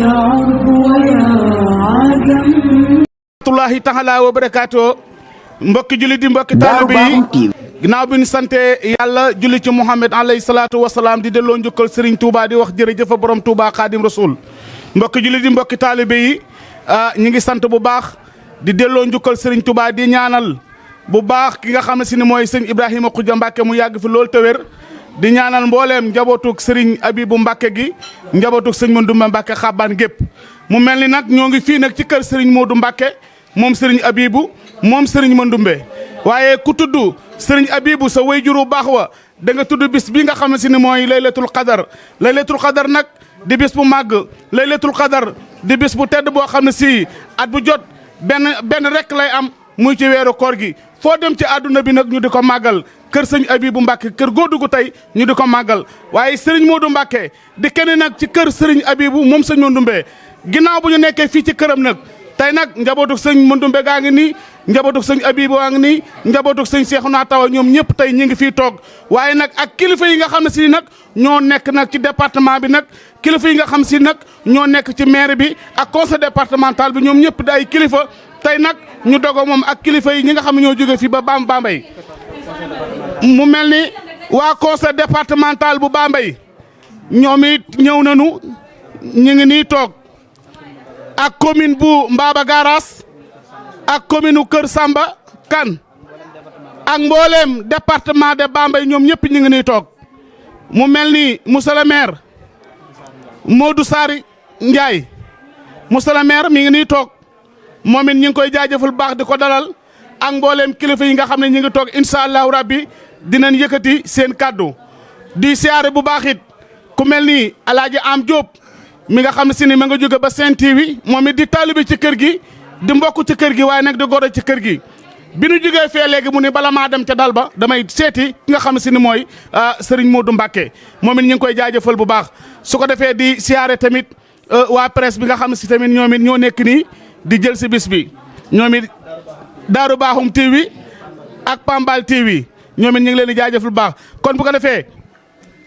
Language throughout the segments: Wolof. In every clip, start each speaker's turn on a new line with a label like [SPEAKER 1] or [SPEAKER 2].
[SPEAKER 1] يا عرب ويا عجم
[SPEAKER 2] rahmatullahi taala wa barakaatu mbokki julli di mbokki taalibe yi ginnaaw bi ñu sante yàlla julli ci Muhammad alayhi salaatu wa salaam di delloo njukkal Serigne Touba di wax jërëjëf borom Touba Xaadim Rasul mbokki julli di mbokki taalibe yi ñi ngi sant bu baax di delloo njukkal Serigne Touba di ñaanal bu baax ki nga xam ne si ni mooy sëñ Ibrahima Khoudia Mbacke mu yàgg fi loolu te wér di ñaanal mbooleem njabootug Serigne Abibou Mbacke gi njabootug sëñ Mandoumbe Mbacke xabaan gépp mu mel ni nag ñoo ngi fii nag ci kër Serigne Modou Mbacke moom Serigne Abibou moom Serigne Mandoumbe waaye ku tudd Serigne Abibou sa wayjuru baax wa da nga tudd bis bi nga xam ne si ni mooy laylatul qadar nag di bis bu màgg laylatul qadar di bis bu tedd boo xam ne si at bu jot benn rek lay am muy ci weeru koor gi foo dem ci àdduna bi nag ñu di ko màggal kër sëñ Abibou Mbacke kër goo dugg tey ñu di ko màggal waaye Serigne Modou Mbacke di kenn nag ci kër Serigne Abibou moom sëñ Mandoumbe ginnaaw bu ñu nekkee fii ci këram nag tey nag njabootu sëñ Mandoumbe gaa ngi nii njabootu sëñ Abibou gaa ngi nii njabootu sëñ Cheikhouna Tawa ñoom ñëpp tey ñi ngi fii toog waaye nag ak kilifa yi nga xam ne si nag ñoo nekk nag ci département bi nag kilifa yi nga xam si nag ñoo nekk ci maire bi ak conseil départemental bi ñoom ñëpp di ay kilifa tey nag ñu dogo moom ak kilifa yi ñi nga xam ne ñoo jóge fii ba Bambey mu mel ni waa conseil départemental bu Bambey ñoom it ñëw nañu ñu ngi nii toog ak commune bu Mbaba Garaas ak commune Kër Samba Kan ak mbooleem département de Bambey ñoom ñëpp ñu ngi nii toog mu mel ni monsieur le maire Modou Sari Ndiaye monsieur le maire mi ngi nii toog moom it ñu ngi koy jaajëfal baax di ko dalal ak mbooleem kilifa yi nga xam ne ñu ngi toog incha allahu rabbi dinañ yëkkati seen kaddu di siyaare bu baax it ku mel ni Alaaji Am Diop mi nga xam ne si ni ma nga jóge ba Sen TV moom it di taalibe ci kër gi di mbokk ci kër gi waaye nag di goro ci kër gi bi nu jógee fee léegi mu ni bala maa dem ca dal ba damay seeti ki nga xam ne si ni mooy Serigne Modou Mbacke moom it ñu ngi koy jaajëfal bu baax su ko defee di siyaare tamit waa presse bi nga xam ne si tamit ñoom it ñoo nekk nii di jël si bis bi ñoom it Daaru Baaxum TV ak Pambal TV ñoom it ñu ngi leen di jaajëfal bu baax kon bu ko defee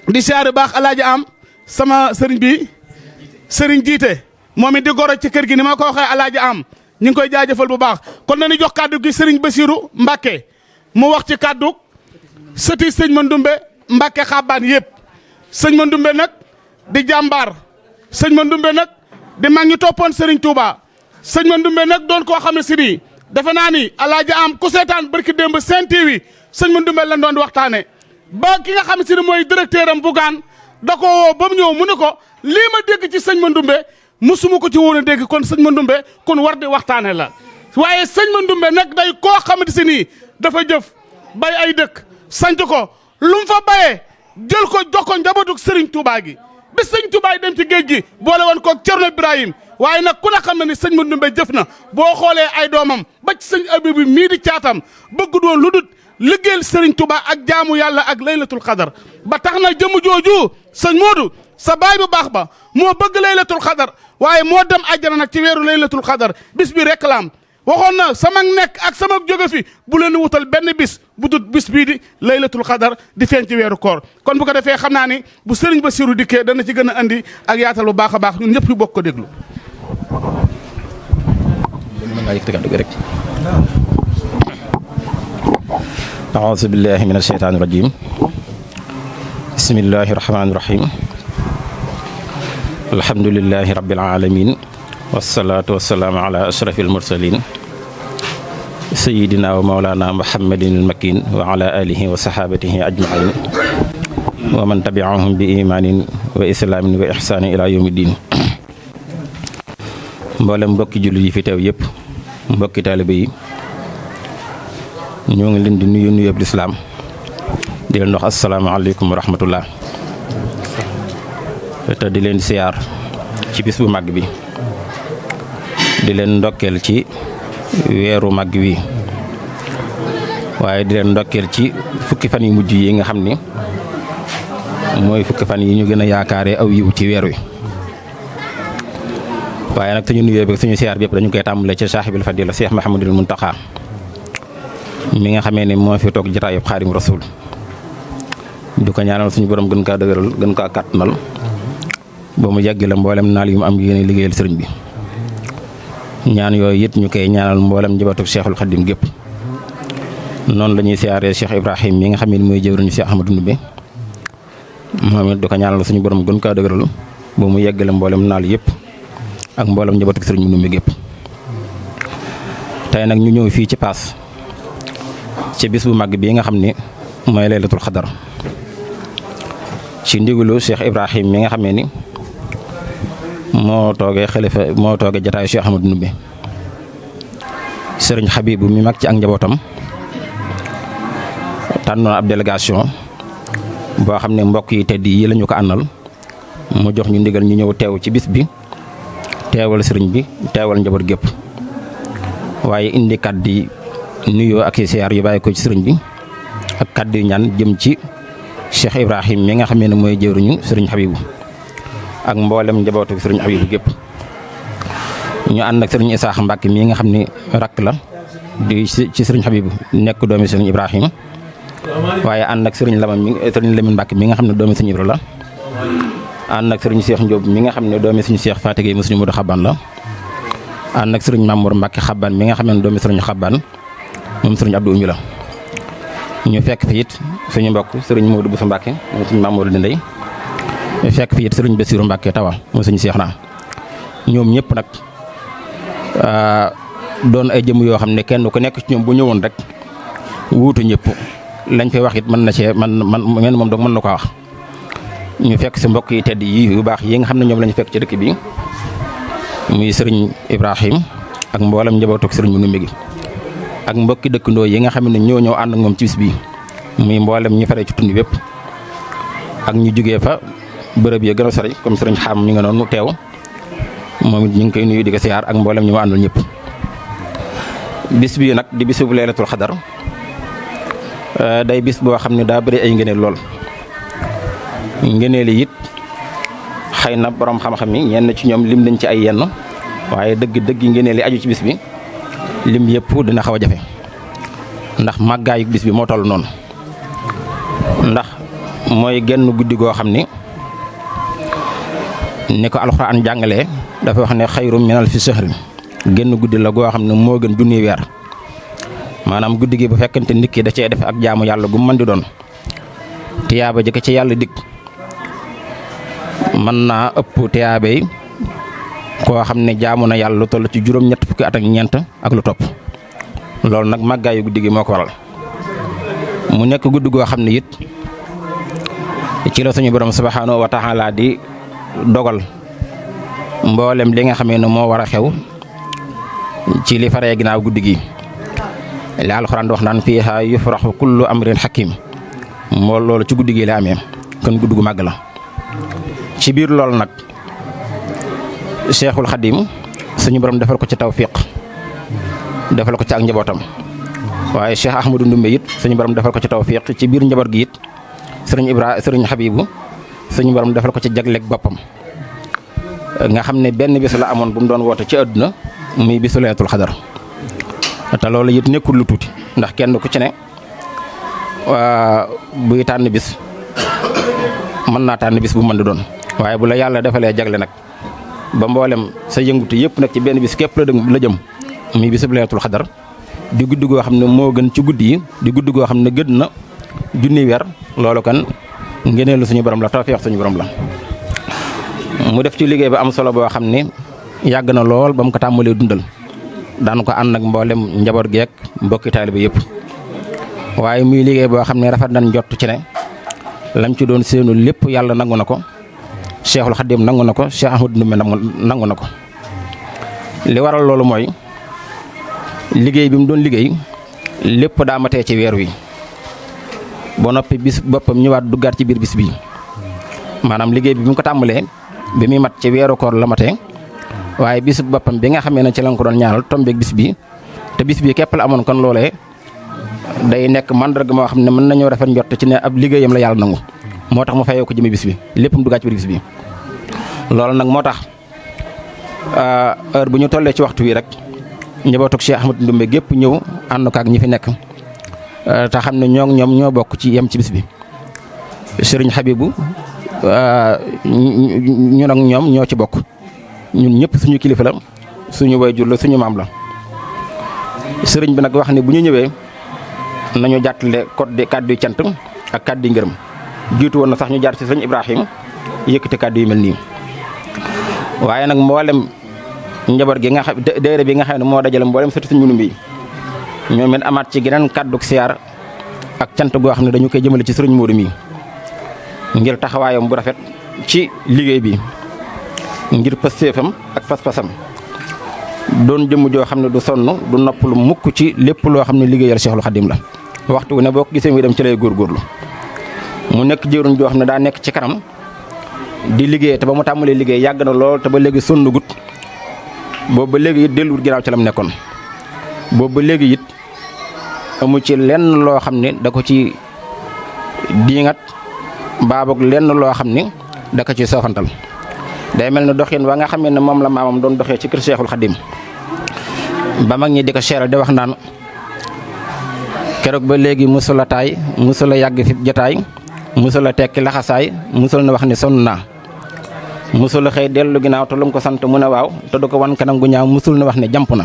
[SPEAKER 2] di siyaare baax Alaaji Am sama sëriñ bi Serigne jiite moom it di goro ci kër gi ni ma ko waxee Alaaji Am ñu ngi koy jaajëfal bu baax kon nañu jox kàddu gi Serigne Bassirou Mbacke mu wax ci kàddu sëti sëñ Mandoumbe Mbacke xabaan yëpp sëñ Mandoumbe nag di jàmbaar sëñ Mandoumbe nag di mag ñu toppoon Serigne Touba sëñ Mandoumbe nag doon koo xam ne si nii defe naa ni Alaaji Am ku seetaan barki démb Sen TV sëñ Mandoumbe lañ doon waxtaane ba ki nga xam ne si ni mooy directeur am Bougane da ko woo ba mu ñëw mu ne ko lii ma dégg ci sëñ Mandoumbe musuma ko ci woon a dégg kon sëñ Mandoumbe kon war di waxtaane la waaye sëñ Mandoumbe nag day koo xamante si nii dafa jëf bay ay dëkk sanc ko lu mu fa bayee jël ko jox ko njabootu Serigne Touba gi bi sëñ Touba yi dem ci géej gi boole woon ko Cerno Ibrahim waaye nag ku ne xam na ni sëñ Mandoumbe jëf na boo xoolee ay doomam ba ci sëñ Abibou mii di caatam bëgg doon lu dut liggéeyal Serigne Touba ak jaamu yàlla ak laylatul qadar ba tax na jëmm jooju sëñ Modou sa baay bu baax ba moo bëgg laylatul qadar waaye moo dem àjjana nag ci weeru laylatul qadar bis bi rek la am waxoon na sama nekk ak sama jóge fi bu leen wutal benn bis bu dut bis bii di laylatul qadar di feeñ ci weeru koor kon bu ko defee xam naa ni bu Serigne Bassirou dikkee dana ci gën a andi ak yaatal bu baax a baax ñun ñëpp ñu bokk ko déglu.
[SPEAKER 3] أعوذ بالله من الشيطان الرجيم بسم الله الرحمن الرحيم الحمد لله رب العالمين والصلاة والسلام على أشرف المرسلين سيدنا ومولانا محمد المكين وعلى آله وصحابته أجمعين ومن تبعهم بإيمان وإسلام وإحسان إلى يوم الدين mboolem mbokki jullit yi fi teew yëpp mbokki taalibe yi ñoo ngi leen di nuyu nuyoob lislaam di leen wax asalaamaaleykum wa rahmatullah te di leen siyaar ci bis bu màgg bi di leen ndokkeel ci weeru màgg wi waaye di leen ndokkeel ci fukki fan yu mujj yi nga xam ni mooy fukki fan yi ñu gën a yaakaaree aw yiw ci weer wi waaye nag suñu nuyoo bi suñu siyaar bi yëpp dañu koy tàmbalee ci saaxibil fadila Cheikh Mahamadul Muntaxa mi nga xamee ne moo fi toog jotaayub Xaadim Rasul di ko ñaanal suñu borom gën kaa dëgëral gën kaa kàttanal ba mu yàgg la mboolem naal yu mu am yéene liggéeyal sëriñ bi ñaan yooyu it ñu koy ñaanal mboolem njabootu Cheikhul Khadim gépp noonu la ñuy siyaaree Cheikh Ibrahim mi nga xam ne mooy jëwriñu Cheikh Ahmadou Ndoumbé moom it di ko ñaanal suñu borom gën kaa dëgëral ba mu yegg la mboolem naal yëpp ak mboolem njabootu sëriñ Ndoumbé gépp tey nag ñu ñëw fii ci Paas ci bis bu mag bii nga xam ni mooy laylatul xadar ci ndigalu Cheikh Ibrahim mi nga xamee ni moo toogee xalifa moo toogee jataayu Cheikh Ahmadou Ndoumbé sëriñ Habibu mi mag ci ak njabootam tànnoon ab délégation boo xam ne mbokk yi tedd yi lañu ko àndal mu jox ñu ndigal ñu ñëw teew ci bis bi teewal sëriñ bi teewal njaboot gépp waaye indi kàddu yi nuyoo ak siyaar yu bàyyi ko ci sëriñ bi ak kàddu yu ñaan jëm ci Cheikh Ibrahim mi nga xamee ne mooy jëwriñu sëriñ Habibu ak mboolem njabootu sëriñ Habibu gépp ñu ànd ak sëriñ Isaax Mbàkke mi nga xam ne rakk la di ci sëriñ Habibu nekk doomi sëriñ Ibrahim waaye ànd ak sëriñ Lamin Mbàkke mi nga xam ne doomi sëriñ Ibra la ànd ak sëriñ Cheikh Ndiob mi nga xam ne doomi sëriñ Cheikh Fatigé mu sëriñ Modou Xaban la ànd ak sëriñ Mamour Mbàkke Xaban mi nga xam ne doomi sëriñ Xaban moom sëriñ Abdou Oumy la ñu fekk fi it suñu mbokk sëriñ Modou Bousso Mbàkke moom sëriñ Mamour Dindey fekk fi it sëriñ Bassirou Mbàkke Tawa moom sëriñ Cheikh naa ñoom ñëpp nag doon ay jëm yoo xam ne kenn ku nekk ci ñoom bu ñëwoon rek wuutu ñëpp lañ fay wax it mën na cee man moom donc mën na ko wax ñu fekk si mbokk yi tedd yi yu baax yi nga xam ne ñoom lañu fekk ci dëkk bi muy sëriñ Ibrahim ak mboolem njabootu sëriñ bu Ndoumbé gi ak mbokki dëkkandoo yi nga xam ne ñoo ñëw ànd ak moom ci bis bi muy mboolem ñi faree ci tund wépp ak ñu jugee fa bërëb yi gën a sori comme sëriñ Xam mi nga noonu teew moom it ñu ngi koy nuyu di ko siyaar ak mboolem ñu ma àndal ñëpp bis bii nag di bisu laylatul xadar day bis boo xam ne daa bëri ay ngëneel lool ngëneel yi it xëy na borom xam-xam yi ñenn ci ñoom lim nañ ci ay yenn waaye dëgg ngëneel yi aju ci bis bi lim yëpp dina xaw a jafe ndax màggaayu bis bi moo toll noonu ndax mooy genn guddi goo xam ni ko alxuraan jàngalee dafa wax ne xayrum min alfi shahrin genn guddi la goo xam ne moo gën junni weer maanaam guddi gi bu fekkente nit ki da cee def ak jaamu yàlla gu mën di doon tiyaaba jëkk ci yàlla dig mën naa ëpp tiyaaba yi koo xam ne jaamu na yàlla lu toll ci juróom-ñett fukki at ak ñeent ak lu topp loolu nag màggaayu guddi gi moo ko waral mu nekk guddi goo xam ne it ci la suñu borom subhanahu wa taala di dogal mboolem li nga xamee ne moo war a xew ci li faree ginnaaw guddi gi li alxuraan di wax naan fiihaa yufraxu kullu amrin hakim moo loolu ci guddi gi la amee kon guddi gu màgg la ci biir loolu nag Cheikhul Khadim suñu borom defal ko ci tawfiq defal ko ci ak njabootam waaye Cheikh Ahmadou Ndoumbé it suñu borom defal ko ci tawfiq ci biir njaboot gi it sëriñ Habibu suñu borom defal ko ci jagleeg boppam nga xam ne benn bis la amoon bu mu doon woote ci àdduna muy bisu laylatul xadar te loolu it nekkul lu tuuti ndax kenn ku ci ne buy tànn bis mën naa tànn bis bu mën di doon waaye bu la yàlla defalee jagle nag ba mboolem sa yëngutu yëpp nag ci benn bis képp la jëm muy bisu laylatul xadar di guddi goo xam ne moo gën ci guddi yi di guddi goo xam ne gën na junni weer loolu kan ngeneelu suñu borom la tawfeex suñu borom la mu def ci liggéey ba am solo boo xam ne yàgg na lool ba mu ko tàmbalee dundal daan ko ànd ak mboolem njaboot geek mbokki taalibe yëpp waaye muy liggéey boo xam ne rafet nañ njott ci ne lam ci doon séenu lépp yàlla nangu na ko Cheikhul Khadim nangu na ko Cheikh Ahmadou Ndoumbé nangu na ko li waral loolu mooy liggéey bi mu doon liggéey lépp daa matee ci weer wi ba noppi bis boppam ñëwaat duggaat ci biir bis bi maanaam liggéey bi mu ko tàmbalee bi muy mat ci weeru koor la matee waaye bis boppam bi nga xamee ne ci lañ ko doon ñaanal tombeeg bis bi te bis bi képp la amoon kon loolee day nekk mandarga moo xam ne mën nañoo rafet njott ci ne ab liggéeyam la yàlla nangu moo tax mu fayoo ko jëme bis bi lépp mu duggaat ci biir bis bi loolu nag moo tax heure bu ñu tollee ci waxtu wi rek njabootuk Cheikh Ahmadou Ndoumbé gépp ñëw ànd ko ak ñi fi nekk te xam ne ñoom ñoo bokk ci yem ci bis bi sëriñ Habibu ñun ak ñoom ñoo ci bokk ñun ñëpp suñu kilifa la suñu wayjur la suñu maam la sëriñ bi nag wax ne bu ñu ñëwee nañu jàttale kàddu yu cant ak kàddu yu ngërëm jiitu woon na sax ñu jaar ci sëñ Ibrahima yëkkati kàddu yu mel nii waaye nag mboolem njaboot gi nga xam daayira bi nga xam ne moo dajale mboolem sëti sëñ Moudou bi ñoom it amaat ci geneen kàddu siyaar ak cant goo xam ne dañu koy jëmale ci sëriñ Moudou mi ngir taxawaayam bu rafet ci liggéey bi ngir pëstéefam ak pas-pasam doon jëmm joo xam ne du sonn du noppalu mukk ci lépp loo xam ne liggéeyal Cheikhul Khadim la waxtu wu ne boo ko gisee muy dem ci lay góorgóorlu mu nekk jëruñ joo xam ne daa nekk ci kanam di liggéey te ba mu tàmbalee liggéey yàgg na lool te ba léegi sonn gut boobu ba léegi it delluwut ginnaaw ci lam nekkoon boobu ba léegi it amu ci lenn loo xam ne da ko ci diingat baaboog lenn loo xam ne da ko ci soofantal day mel ne doxin wa nga xam ne moom la maamam doon doxee ci kër Cheikhul Khadim ba mag ñi di ko seeral di wax naan keroog ba léegi musula taay musula yàgg fi jotaay musula tekki laxasaay musul na wax ne sonn naa musul xëy dellu ginnaaw te lu mu ko sant mu ne waaw te du ko wan kanam gu ñaaw musul na wax ne jàmp na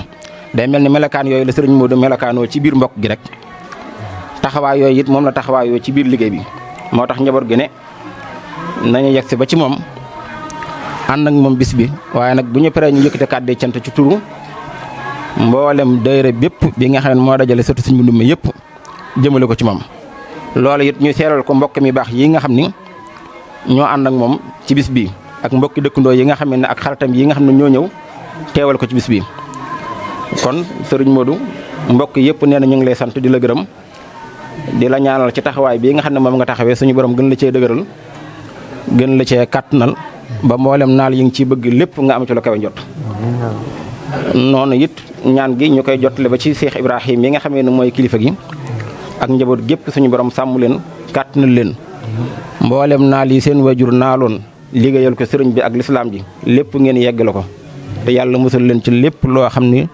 [SPEAKER 3] day mel ni melokaan yooyu la sëriñ Modou melokaanoo ci biir mbokk gi rek taxawaay yooyu it moom la taxawaayoo ci biir liggéey bi moo tax njaboot gi ne nañu yegg si ba ci moom ànd ak moom bis bi waaye nag bu ñu paree ñu yëkkate kàddu cant ci turu mboolem daayira bépp bi nga xam ne moo dajale sëtu sëriñ Moudou mi yëpp jëmale ko ci moom loolu it ñu seeral ko mbokk mi baax yi nga xam ni ñoo ànd ak moom ci bis bi ak mbokki dëkkandoo yi nga xam ne ak xaritam yi nga xam ne ñoo ñëw teewal ko ci bis bi kon sëriñ Modou mbokk yëpp nee na ñu ngi lay sant di la gërëm di la ñaanal ci taxawaay bii nga xam ne moom nga taxawee suñu borom gën la cee dëgëral gën la cee kàttanal ba mboolem naal yi ngi ciy bëgg lépp nga am ci lu kawe njot noonu it ñaan gi ñu koy jottale ba ci Cheikh Ibrahima yi nga xamee ne mooy kilifa gi ak njaboot gépp suñu borom sàmm leen kàttanal leen mboolem naal yi seen wajur naaloon liggéeyal ko sëriñ bi ak lislaam ji lépp ngeen yeggale ko te yàlla musal leen ci lépp loo xam ni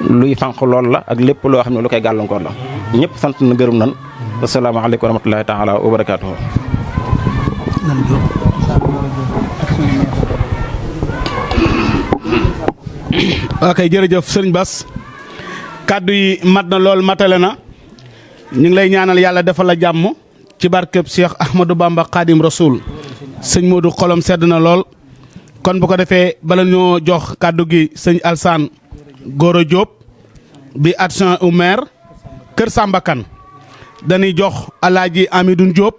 [SPEAKER 3] luy fànq lool la ak lépp loo xam ne lu koy gàllankoor la ñëpp sant na gërëm nan asalaamaaleykum wa rahmatulahi taala wa barakaatuhu.
[SPEAKER 2] ok jërëjëf sëriñ Bass kàddu yi mat na lool matale na ñu ngi lay ñaanal yàlla defal la jàmm ci barkeb Cheikh Ahmadou Bamba Khadim Rasoul sëñ Modou xolam sedd na lool kon bu ko defee bala ñoo jox kàddu gi sëñ Alsaan Goro Diop bi adjoint au maire Kër Samba Kane dañuy jox Alaaji Amidoune Diop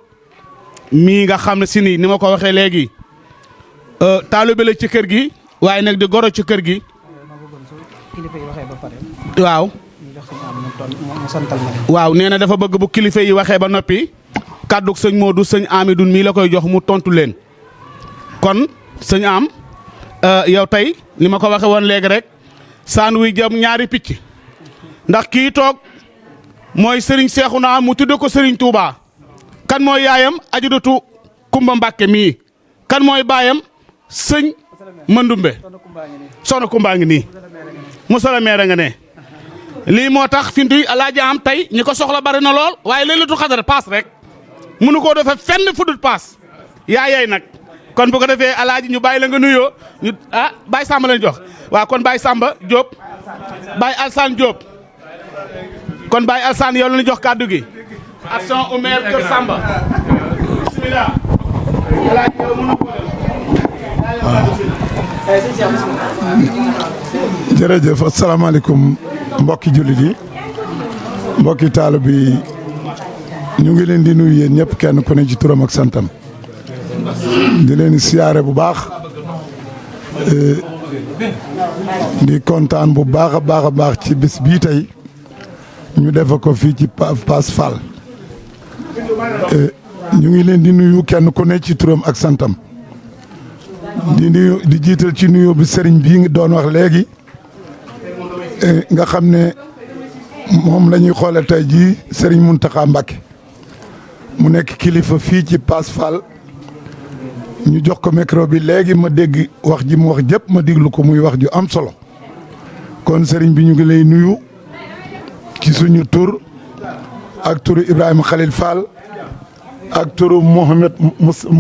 [SPEAKER 2] mii nga xam ne si ni ma ko waxee léegi taalibe la ci kër gi waaye nag di goro ci kër gi waaw waaw nee na dafa bëgg bu kilifa yi waxee ba noppi kàddug sëñ Modou sëñ Amidoune mii la koy jox mu tontu leen kon sëñ am yow tey ni ma ko waxe woon léegi rek saan wuy jëm ñaari picc ndax kii toog mooy Serigne Cheikhouna mu tudde ko Serigne Touba kan mooy yaayam Ajudutu Kumba Mbàkke mii kan mooy baayam sëñ Mandumbe soxna Kumba ngi nii monsieur le maire nga ne lii moo tax fintuy alaaji am tey ñi ko soxla bari na lool waaye Laylatul Qadr paas rek mënu koo defee fenn fu dul paas yaayay nag kon bu ko defee alaaji ñu bàyyi la nga nuyoo ñu Baye Samba lañ jox waaw kon Baye Samba Diop Baye Alsane Diop kon Baye Alsane yow la ñu jox kàddu gi action au maire Kër Samba bismillah alaaji yow mënu ko
[SPEAKER 4] jërëjëf asalaamaaleykum mbokki jullit yi mbokki taalu bi ñu ngi leen di nuyu yéen ñëpp kenn ku ne ci turam ak santam di leen siyaare bu baax di kontaan bu baax a baax a baax ci bis bii tey ñu defe ko fii ci Pass Fall ñu ngi leen di nuyu kenn ku ne ci turam ak santam di jiital ci nuyoo bi sëriñ bii ngi doon wax léegi nga xam ne moom la ñuy xoole tey jii sëriñ Mountakha Mbacké mu nekk kilifa fii ci Pass Fall ñu jox ko micro bi léegi ma dégg wax ji mu wax jëpp ma déglu ko muy wax ju am solo kon sëriñ bi ñu ngi lay nuyu ci suñu tur ak turu Ibrahima Khalil Fall ak turu Mohamed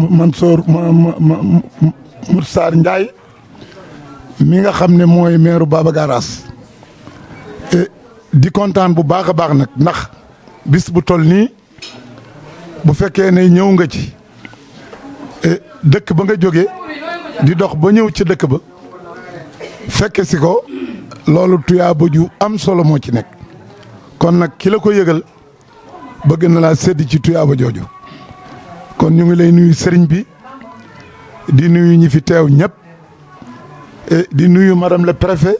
[SPEAKER 4] Mansour Moussar Ndiaye mi nga xam ne mooy maire Baba Garaas di kontaan bu baax a baax nag ndax bis bu toll nii bu fekkee ne ñëw nga ci dëkk ba nga jóge di dox ba ñëw ci dëkk ba fekke si ko loolu tuyaaba ju am solo moo ci nekk kon nag ki la ko yëgal bëgg na laa sédd ci tuyaaba jooju kon ñu ngi lay nuyu sëriñ bi di nuyu ñi fi teew ñëpp di nuyu madame le préfet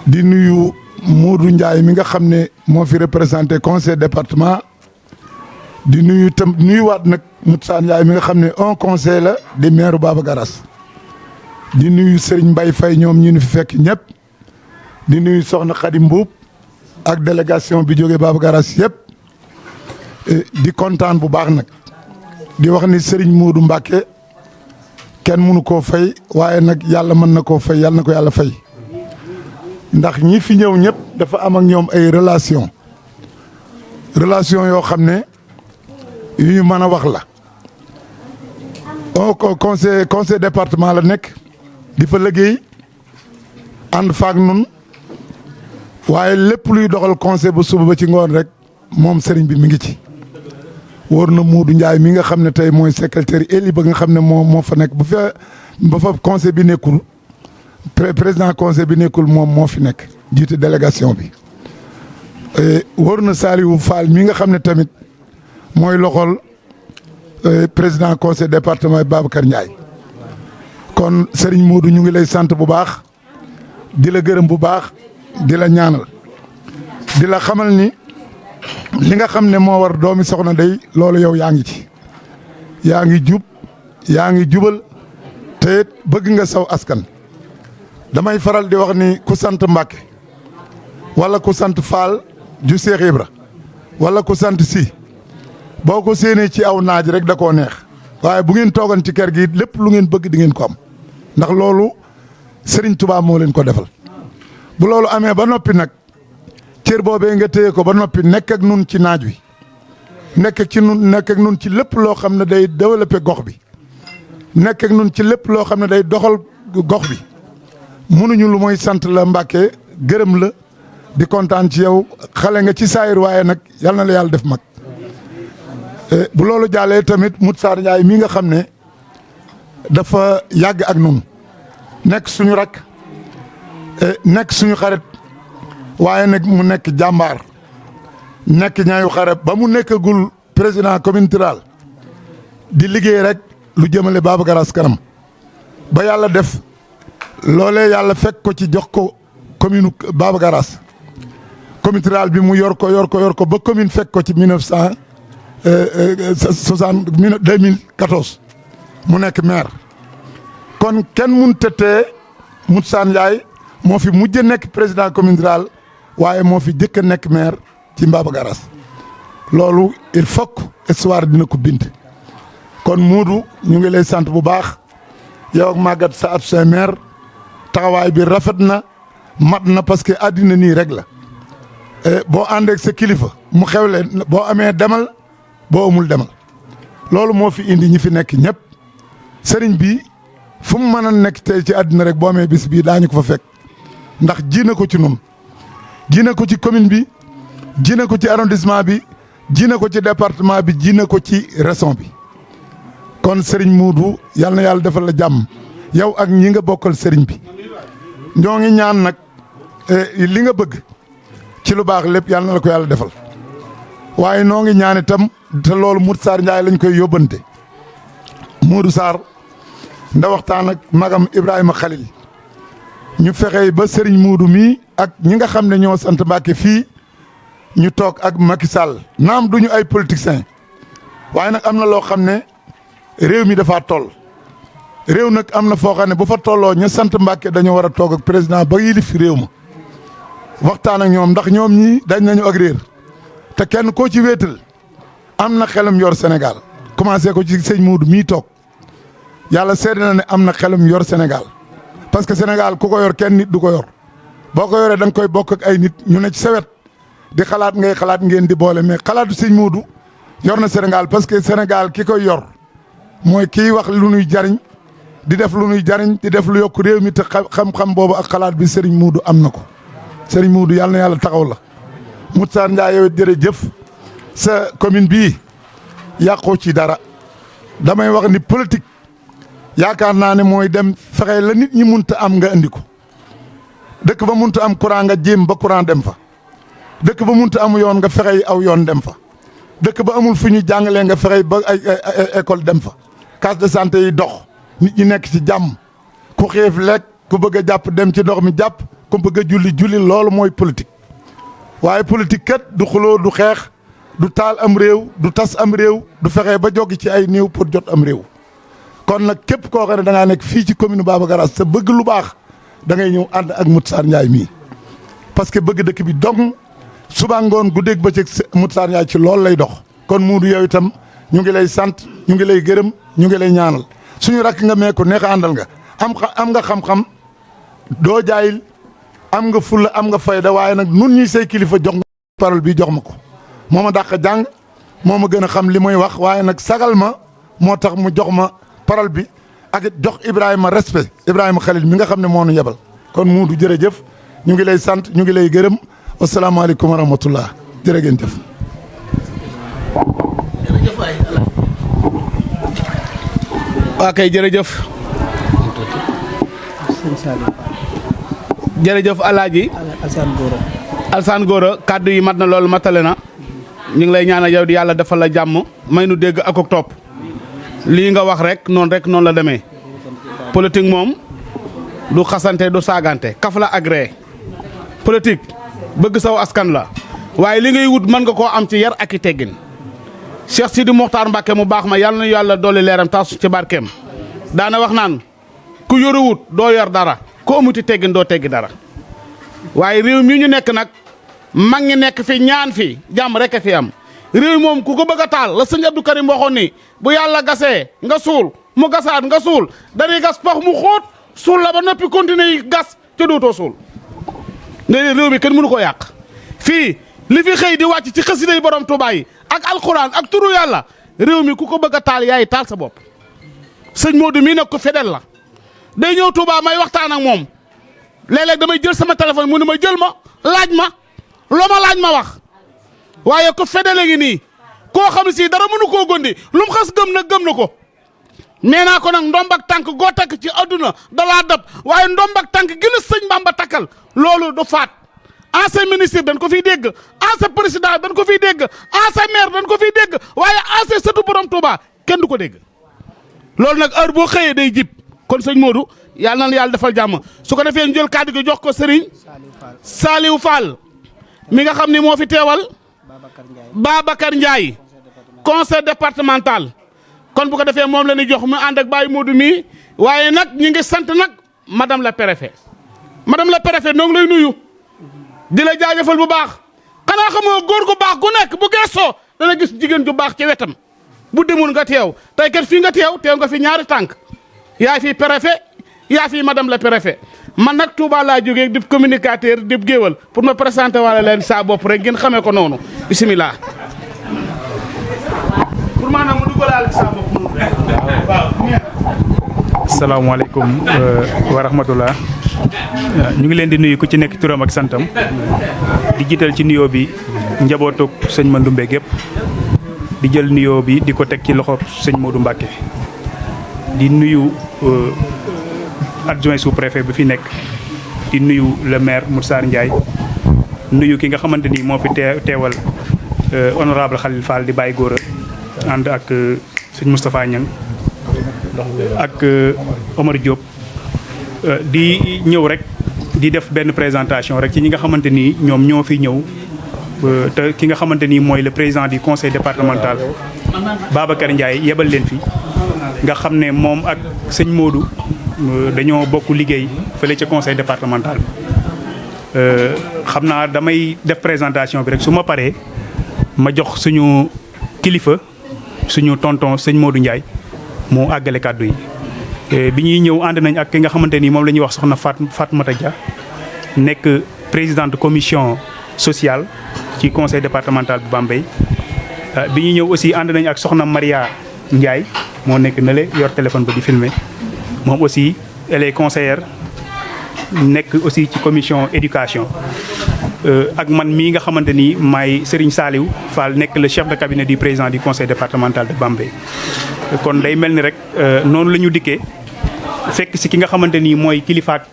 [SPEAKER 4] di nuyu Modou Ndiaye mi nga xam ne moo fi représenté conseil département di nuyu tam nuyuwaat nag Moussa Ndiaye mi nga xam ne un conseil la di maire Baba Garaas di nuyu Serigne Mbaye Faye ñoom ñu fi fekk ñëpp di nuyu Soxna Khady Mbuub ak délégation bi jógee Baba Garaas yëpp di kontaan bu baax nag di wax ni Serigne Modou Mbacke kenn mënu koo fay waaye nag yàlla mën na koo fay yàlla na ko yàlla fay ndax ñi fi ñëw ñëpp dafa am ak ñoom ay relation yoo xam ne yu ñu mën a wax la au conseil département la nekk di fa liggéey ànd faak nun waaye lépp luy doxal conseil ba suba ba ci ngoon rek moom sëriñ bi mi ngi ci wóor na Modou Ndiaye mi nga xam ne tey mooy secrétaire éli ba nga xam ne moo fa nekk ba fa conseil bi nekkul président conseil bi nekkul moom moo fi nekk jiite délégation bi wóor na Saliou Fall mi nga xam ne tamit mooy loxol président conseil département Babacar Ndiaye kon Serigne Modou ñu ngi lay sant bu baax di la gërëm bu baax di la ñaanal di la xamal ni li nga xam ne moo war doomi soxna day loolu yow yaa ngi ci yaa ngi jub yaa ngi jubal te bëgg nga saw askan damay faral di wax ni ku sant Mbàkke wala ku sant Fall ju Seex Ibra wala ku sant Si boo ko séenee ci aw naaj rek da koo neex waaye bu ngeen toogan ci kër gi lépp lu ngeen bëgg di ngeen ko am ndax loolu Serigne Touba moo leen ko defal bu loolu amee ba noppi nag cër boobee nga téye ko ba noppi nekk ak nun ci naaj wi nekk ak nun ci lépp loo xam ne day développé gox bi nekk ak nun ci lépp loo xam ne day doxal gox bi mënuñu lu mooy sant la Mbàkke gërëm la di kontaan ci yow xale nga ci saayir waaye nag yal na la yàlla def mag bu loolu jàllee tamit Moussa Ndiaye mi nga xam ne dafa yàgg ak nun nekk suñu rak nekk suñu xarit waaye nag mu nekk jàmbaar nekk ñaayu xarit ba mu nekkagul président communauté rurale di liggéey rek lu jëmale Baba Garaas kanam ba yàlla def loolee yàlla fekk ko ci jox ko commune Baba Garaas communauté rurale bi mu yor ko ba commune fekk ko ci 2014 mu nekk maire kon kenn mun tëttee Moussa Ndiaye moo fi mujj nekk président commune rurale waaye moo fi jëkk a nekk maire ci Baba Garaas loolu il faut que histoire dina ko bind kon Modou ñu ngi lay sant bu baax yow ak Maguette sa adjoint maire taxawaay bi rafet na mat na parce que àddina nii rek la boo àndeek sa kilifa mu xewle boo amee demal boo amul demal loolu moo fi indi ñi fi nekk ñëpp sëriñ bi fu mu mën a nekk tey ci àddina rek boo amee bis bii daañu ko fa fekk ndax ji na ko ci nun ji na ko ci commune bi ji na ko ci arrondissement bi ji na ko ci département bi ji na ko ci région bi kon sëriñ Modou yal na yàlla defal la jàmm yow ak ñi nga bokkal sëriñ bi ñoo ngi ñaan nag li nga bëgg ci lu baax lépp yal na la ko yàlla defal waaye noo ngi ñaan itam te loolu Modou Sarr Ndiaye lañ koy yóbbante Modou Sarr nda waxtaan ak magam Ibrahima Khalil ñu fexe ba Serigne Modou mii ak ñi nga xam ne ñoo sant Mbàkke fii ñu toog ak Macky Sall naam duñu ay politiciens waaye nag am na loo xam ne réew mi dafa toll réew nag am na foo xam ne bu fa tolloo ña sant Mbàkke dañoo war a toog ak président ba yilif fi réew ma waxtaan ak ñoom ndax ñoom ñii dañ nañu ak réer te kenn koo ci wéetal am na xelam yor Sénégal commencé ko ci sëñ Modou mii toog yàlla seede na ne am na xelam yor Sénégal parce que Sénégal ku ko yor kenn nit du ko yor boo ko yoree da nga koy bokk ak ay nit ñu ne ci sawet di xalaat ngay xalaat ngeen di boole mais xalaatu sëñ Modou yor na Sénégal parce que Sénégal ki koy yor mooy kiy wax lu nuy jariñ di def lu nuy jariñ di def lu yokk réew mi te xam-xam boobu ak xalaat bi Serigne Modou am na ko Serigne Modou yàlla na yàlla taxaw la. Moussa Ndiaye yow jërëjëf sa commune bii yàqoo ci dara damay wax ni politique yaakaar naa ne mooy dem fexe la nit ñi munta am nga andi ko dëkk ba munta am courant nga jéem ba courant dem fa dëkk ba munta am yoon nga fexe aw yoon dem fa dëkk ba amul fu ñu jàngalee nga fexe ba ay école dem fa case de santé yi dox nit ñi nekk ci jàmm ku xiif lekk ku bëgg a jàpp dem ci ndox mi jàpp ku bëgg a julli loolu mooy politique waaye politique kat du xuloo du xeex du taal am réew du tas am réew du fexe ba joggi ci ay néew pour jot am réew kon nag képp koo xam ne da ngaa nekk fii ci commune Baba Garage sa bëgg lu baax da ngay ñëw ànd ak Moussa Ndiaye mii parce que bëgg dëkk bi dong suba ngoon guddeeg bëccëg Moussa Ndiaye ci loolu lay dox kon Modou yow itam ñu ngi lay sant ñu ngi lay gërëm ñu ngi lay ñaanal suñu rakk nga mee ko neex a àndal nga am nga xam-xam doo jaayil am nga fulla am nga fayda waaye nag nun ñuy say kilifa jox nga parole bi jox ma ko moo ma dàq jàng moo ma gën a xam li muy wax waaye nag sagal ma moo tax mu jox ma parole bi ak jox Ibrahima respect Ibrahima Khalil mi nga xam ne moo nu yebal kon Modou jërëjëf ñu ngi lay sant ñu ngi lay gërëm wasalaamaaleykum wa rahmatullah jërë ngeen jëf.
[SPEAKER 2] waa kay jërëjëf jërëjëf Alaaji Alsaan Gora kàddu yi mat na loolu matale na ñu ngi lay ñaanal yow di yàlla defal la jàmm may nu dégg ak topp lii nga wax rek noonu la demee politique moom du xasante du saagante kaf la agré politique bëgg saw askan la waaye li ngay wut mën nga koo am ci yar ak i teggin Cheikh Sidi Mokhtar Mbacke mu baax ma yàlla na yàlla dolli leeram taas ci barkeem daana wax naan ku yoruwut doo yor dara ku amuti teggin doo teggi dara waaye réew mi ñu nekk nag mag ñi nekk fi ñaan fi jàmm rek a fi am réew moom ku ko bëgg a taal la sëñ Abdou Karim waxoon ni bu yàlla gasee nga suul mu gasaat nga suul dañuy gas pax mu xóot suul la ba noppi continuer yi gas ca dootoo suul ne réew mi kenn mënu ko yàq fii li fi xëy di wàcc ci xasida yi borom Tuubaa yi ak alxuraan ak turu yàlla réew mi ku ko bëgg a taal yaay taal sa bopp sëñ Modou mii nag ko fidèle la day ñëw Touba may waxtaan ak moom léeg-léeg damay jël sama téléphone mu ne ma jël ma laaj ma loo ma laaj ma wax waaye ko fidèle ngi nii koo xam si dara mënu koo gondi lu mu xas gëm na ko nee naa ko nag ndombak tànk goo takk ci adduna dalaa dab waaye ndombak tànk gi la sëñ Bamba takkal loolu du faat ancien ministre dañ ko fiy dégg ancien président dañ ko fiy dégg ancien maire dañ ko fiy dégg waaye ancien sëtu borom Touba kenn du ko dégg loolu nag heure boo xëyee day jib kon sëñ Modou yàlla na yàlla defal jàmm su ko defee ñu jël kàddu gi jox ko Serigne Saliou Fall mi nga xam ni moo fi teewal Babacar Ndiaye conseil départemental kon bu ko defee moom la ñuy jox mu ànd ak Baye Modou mii waaye nag ñi ngi sant nag madame la préfet noo ngi lay nuyu di la jaajëfal bu baax xanaa xamoo góor gu baax gu nekk bu geesoo dana gis jigéen ju baax ci wetam bu demul nga teew tey kat fii nga teew nga fi ñaari tànk yaa fi préfet yaa fi madame la préfet man nag Touba laa jógee di communicateur di géwal pour ma présenter wala leen saa bopp rek ngeen xamee ko noonu bisimilah. pour maanaam mu duggalaale saa bopp noonu rek waaw.
[SPEAKER 5] asalaamaaleykum wa rahmatullah ñu ngi leen di nuyu ku ci nekk turam ak santam di jiital ci nuyoo bi njabootuk sëñ Mandoumbe gépp di jël nuyoo bi di ko teg ci loxo sëñ Modou Mbacke di nuyu adjoint sous-préfet bi fi nekk di nuyu le maire Moussa Ndiaye nuyu ki nga xamante ni moo fi teewal honorable Khalil Fall di Baye Gora ànd ak sëñ Moustapha Niang ak Omar Diop di ñëw rek di def benn présentation rek ci ñi nga xamante ni ñoom ñoo fi ñëw te ki nga xamante ni mooy le président du conseil départemental Babacar Ndiaye yebal leen fi nga xam ne moom ak sëñ Modou dañoo bokk liggéey fële ca conseil départemental xam naa damay def présentation bi rek su ma paree ma jox suñu kilifa suñu tonton sëñ Modou Ndiaye mu àggale kàddu yi bi ñuy ñëw ànd nañ ak ki nga xamante ni moom la ñuy wax soxna Fatmata Dia nekk présidente commission sociale ci conseil départemental bu Bambey bi ñu ñëw aussi ànd nañ ak soxna Maria Ndiaye moo nekk na le yor téléphone ba di filmer moom aussi elle est conseillère nekk aussi ci commission éducation ak man mii nga xamante ni maay Serigne Saliou Fall nekk le chef de cabinet du président du conseil départemental de Bambey kon day mel ni rek noonu la ñu dikkee fekk si ki nga xamante ni mooy kilifaak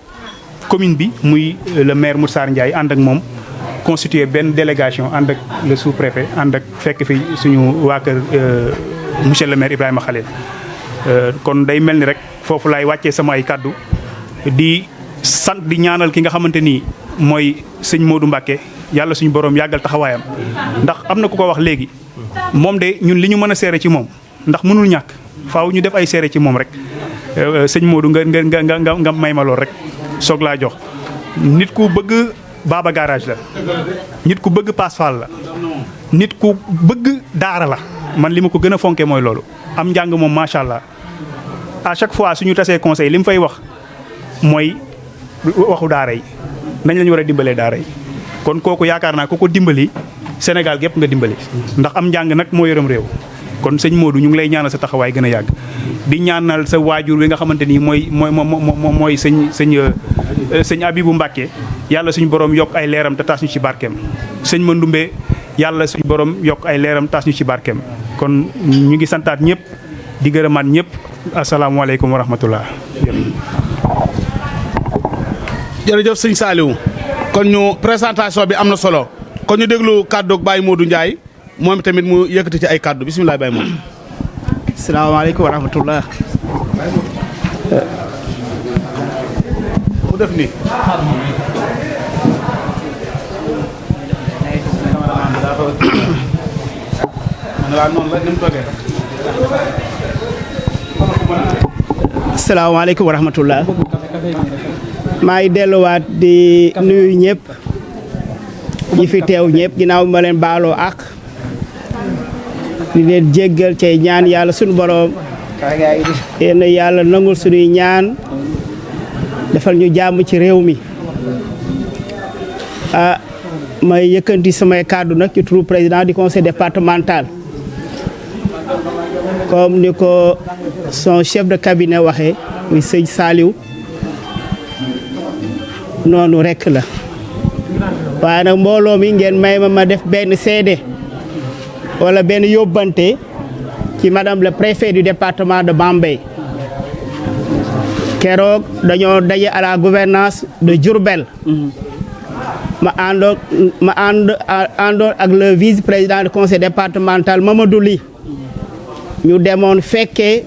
[SPEAKER 5] commune bi muy le maire Moussa Ndiaye ànd ak moom constitué benn délégation ànd ak le sous-préfet ànd ak fekk fi suñu waa kër monsieur le maire Ibrahima Khalil kon day mel ni rek foofu laay wàccee sama ay kàddu di sant di ñaanal ki nga xamante ni mooy sëñ Modou Mbacké yàlla suñu borom yàggal taxawaayam ndax am na ku ko wax léegi moom de ñun li ñu mën a seere ci moom ndax mënul ñàkk faaw ñu def ay seere ci moom rek sëñ Modou nga may ma lool rek soog laa jox nit ku bëgg Baba Garage la nit ku bëgg Passe Fall la nit ku bëgg daara la man li ma ko gën a fonkee mooy loolu am njàng moom macha allah à chaque fois suñu tasee conseil li mu fay wax mooy waxu daara yi nañ la ñu war a dimbalee daara yi kon kooku yaakaar naa ku ko dimbali Sénégal gépp nga dimbali ndax am njàng nag moo yërëm réew kon sëñ Modou ñu ngi lay ñaanal sa taxawaay gën a yàgg di ñaanal sa waajur wi nga xamante ni mooy sëñ Abibou Mbacké yàlla suñu borom yokk ay leeram te taas ñu ci barkeem sëñ Mandoumbe yàlla suñu borom yokk ay leeram taas ñu ci barkeem kon ñu ngi santaat ñëpp di gërëmaat ñëpp asalaamaaleykum wa rahmatullah.
[SPEAKER 2] jërëjëf sëñ Saliou kon ñu présentation bi am na solo kon ñu déglu kàddu Baye Modou Ndiaye moom tamit mu yëkkati ci ay kàddu bisimilah Baye Modou.
[SPEAKER 6] salaamaaleykum wa rahmatullah.
[SPEAKER 2] mu def nii.
[SPEAKER 6] salaamaaleykum wa rahmatullah. maa ngi delluwaat di nuyu ñëpp ñi fi teew ñëpp ginnaaw ma leen baaloo ak di leen jéggal cay ñaan yàlla sunu borom yéen yàlla nangul sunuy ñaan defal ñu jàmm ci réew mi may yëkkanti samay kàddu nag ci turu président du conseil départemental comme ni ko son chef de cabinet waxee muy sëñ Saliou noonu rekk la waaye nag mbooloo mi ngeen may ma def benn seede wala benn yóbbante ci madame le préfet du département de Bambey keroog dañoo daje à la gouvernance de Diourbel ma àndoon ak le vice président du conseil départemental Mamadou Ly ñu demoon fekkee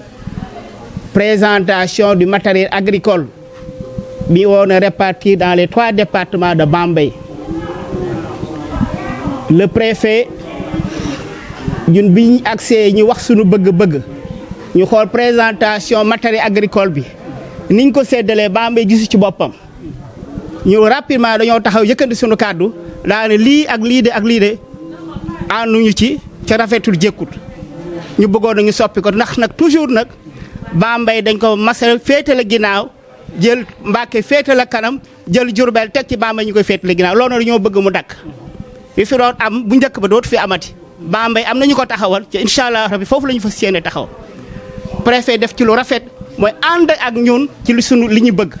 [SPEAKER 6] présentation du matériel agricole bi woon a réparti dans les 3 départements de Bambey le préfet ñun bi ñu accès ñu wax suñu bëgg-bëgg ñu xool présentation matériel agricole bi niñ ko séddalee Bambey gisu ci boppam ñu rapidement dañoo taxaw yëkkati suñu kàddu daane lii ak lii de ànduñu ci ca rafetul jékkut ñu bëggoon nañu soppi ko ndax nag toujours nag Bambey dañ ko masal féetale ginnaaw jël Mbacké féetale kanam jël Diourbel teg ci Bambey ñu koy féetale ginnaaw loolu dañoo bëgg mu dakk bi fi doon am bu njëkk ba dootu fi amati Bambey am nañu ko taxawal ci incha allah rabbi foofu la ñu fas yéene taxaw préfet def ci lu rafet mooy ànd ak ñun ci li ñu bëgg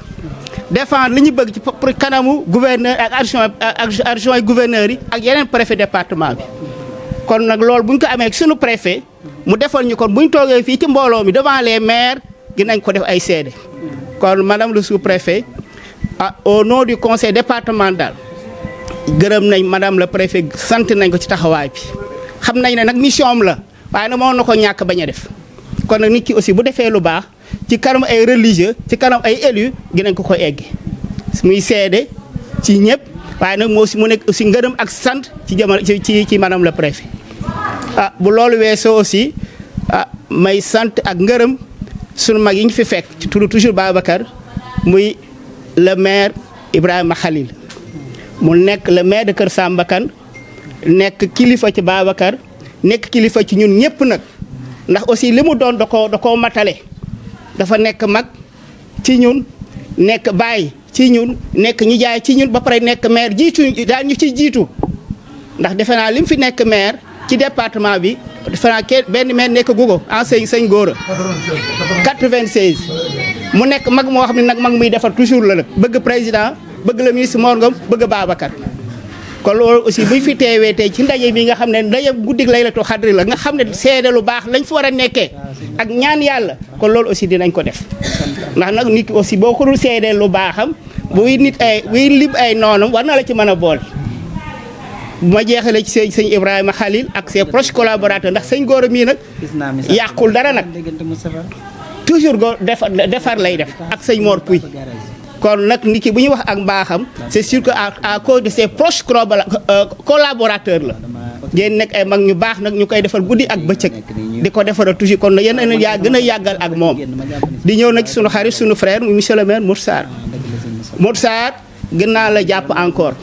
[SPEAKER 6] défendre li ñu bëgg ci pour kanamu gouverneur ak adjoint gouverneur yi ak yeneen préfet département bi kon nag loolu bu ñu ko amee sunu préfet mu defal ñu kon bu ñu toogee fii ci mbooloo mi devant les maires dinañ ko def ay seede kon madame le sous-préfet au nom du conseil départemental gërëm nañ madame le préfet sant nañ ko ci taxawaay bi xam nañ ne nag mission am la waaye nag moo na ko ñàkk bañ a def kon nag nit ki aussi bu defee lu baax ci kanam ay religieux ci kanam ay élus dinañ ko eggi muy seede ci ñëpp waaye nag moo si mu nekk aussi ngërëm ak sant ci jamono ci madame le préfet bu loolu weesoo aussi may sant ak ngërëm sunu mag yi ñu fi fekk ci turu toujours Babacar muy le maire Ibrahima Khalil mu nekk le maire de Kër Samba Kane nekk kilifa ci Babacar nekk kilifa ci ñun ñëpp nag ndax aussi li mu doon da koo matale dafa nekk mag ci ñun nekk baay ci ñun nekk nijaay ci ñun ba pare nekk maire jiitu daal ñu ci jiitu ndax defe naa li mu fi nekk maire ci département bi fanaa benn maire nekk gugo enseigne sëñ Gora 96 mu nekk mag moo xam ne nag mag muy defar toujours la nag bëgg président bëgg le ministre Mor Ngom bëgg Babacar kon loolu aussi buñ fi teewee tey ci ndaje bi nga xam ne ndaje guddig Laylatul Qadr la nga xam ne seede lu baax lañ fa war a nekkee ak ñaan yàlla kon loolu aussi dinañ ko def ndax nag nit aussi boo ko dul seedee lu baaxam buy lim ay noonam war na la ci mën a boole bu ma jeexalee ci sëñ Ibrahima Khalil ak ses proches collaborateurs ndax sëñ Gora mii nag yàqul dara nag toujours defar lay def ak sëñ Mor Pouy kon nag nit ki bu ñu wax ak mbaaxam c'est sûr que à cause de ses proches collaborateurs la ngeen nekk ay mag ñu baax nag ñu koy defal guddi ak bëccëg di ko defara toujours kon yéen a yaa gën a yàggal ak moom di ñëw nag sunu xarit sunu frère monsieur le maire Modou Sarr gën naa la jàpp encore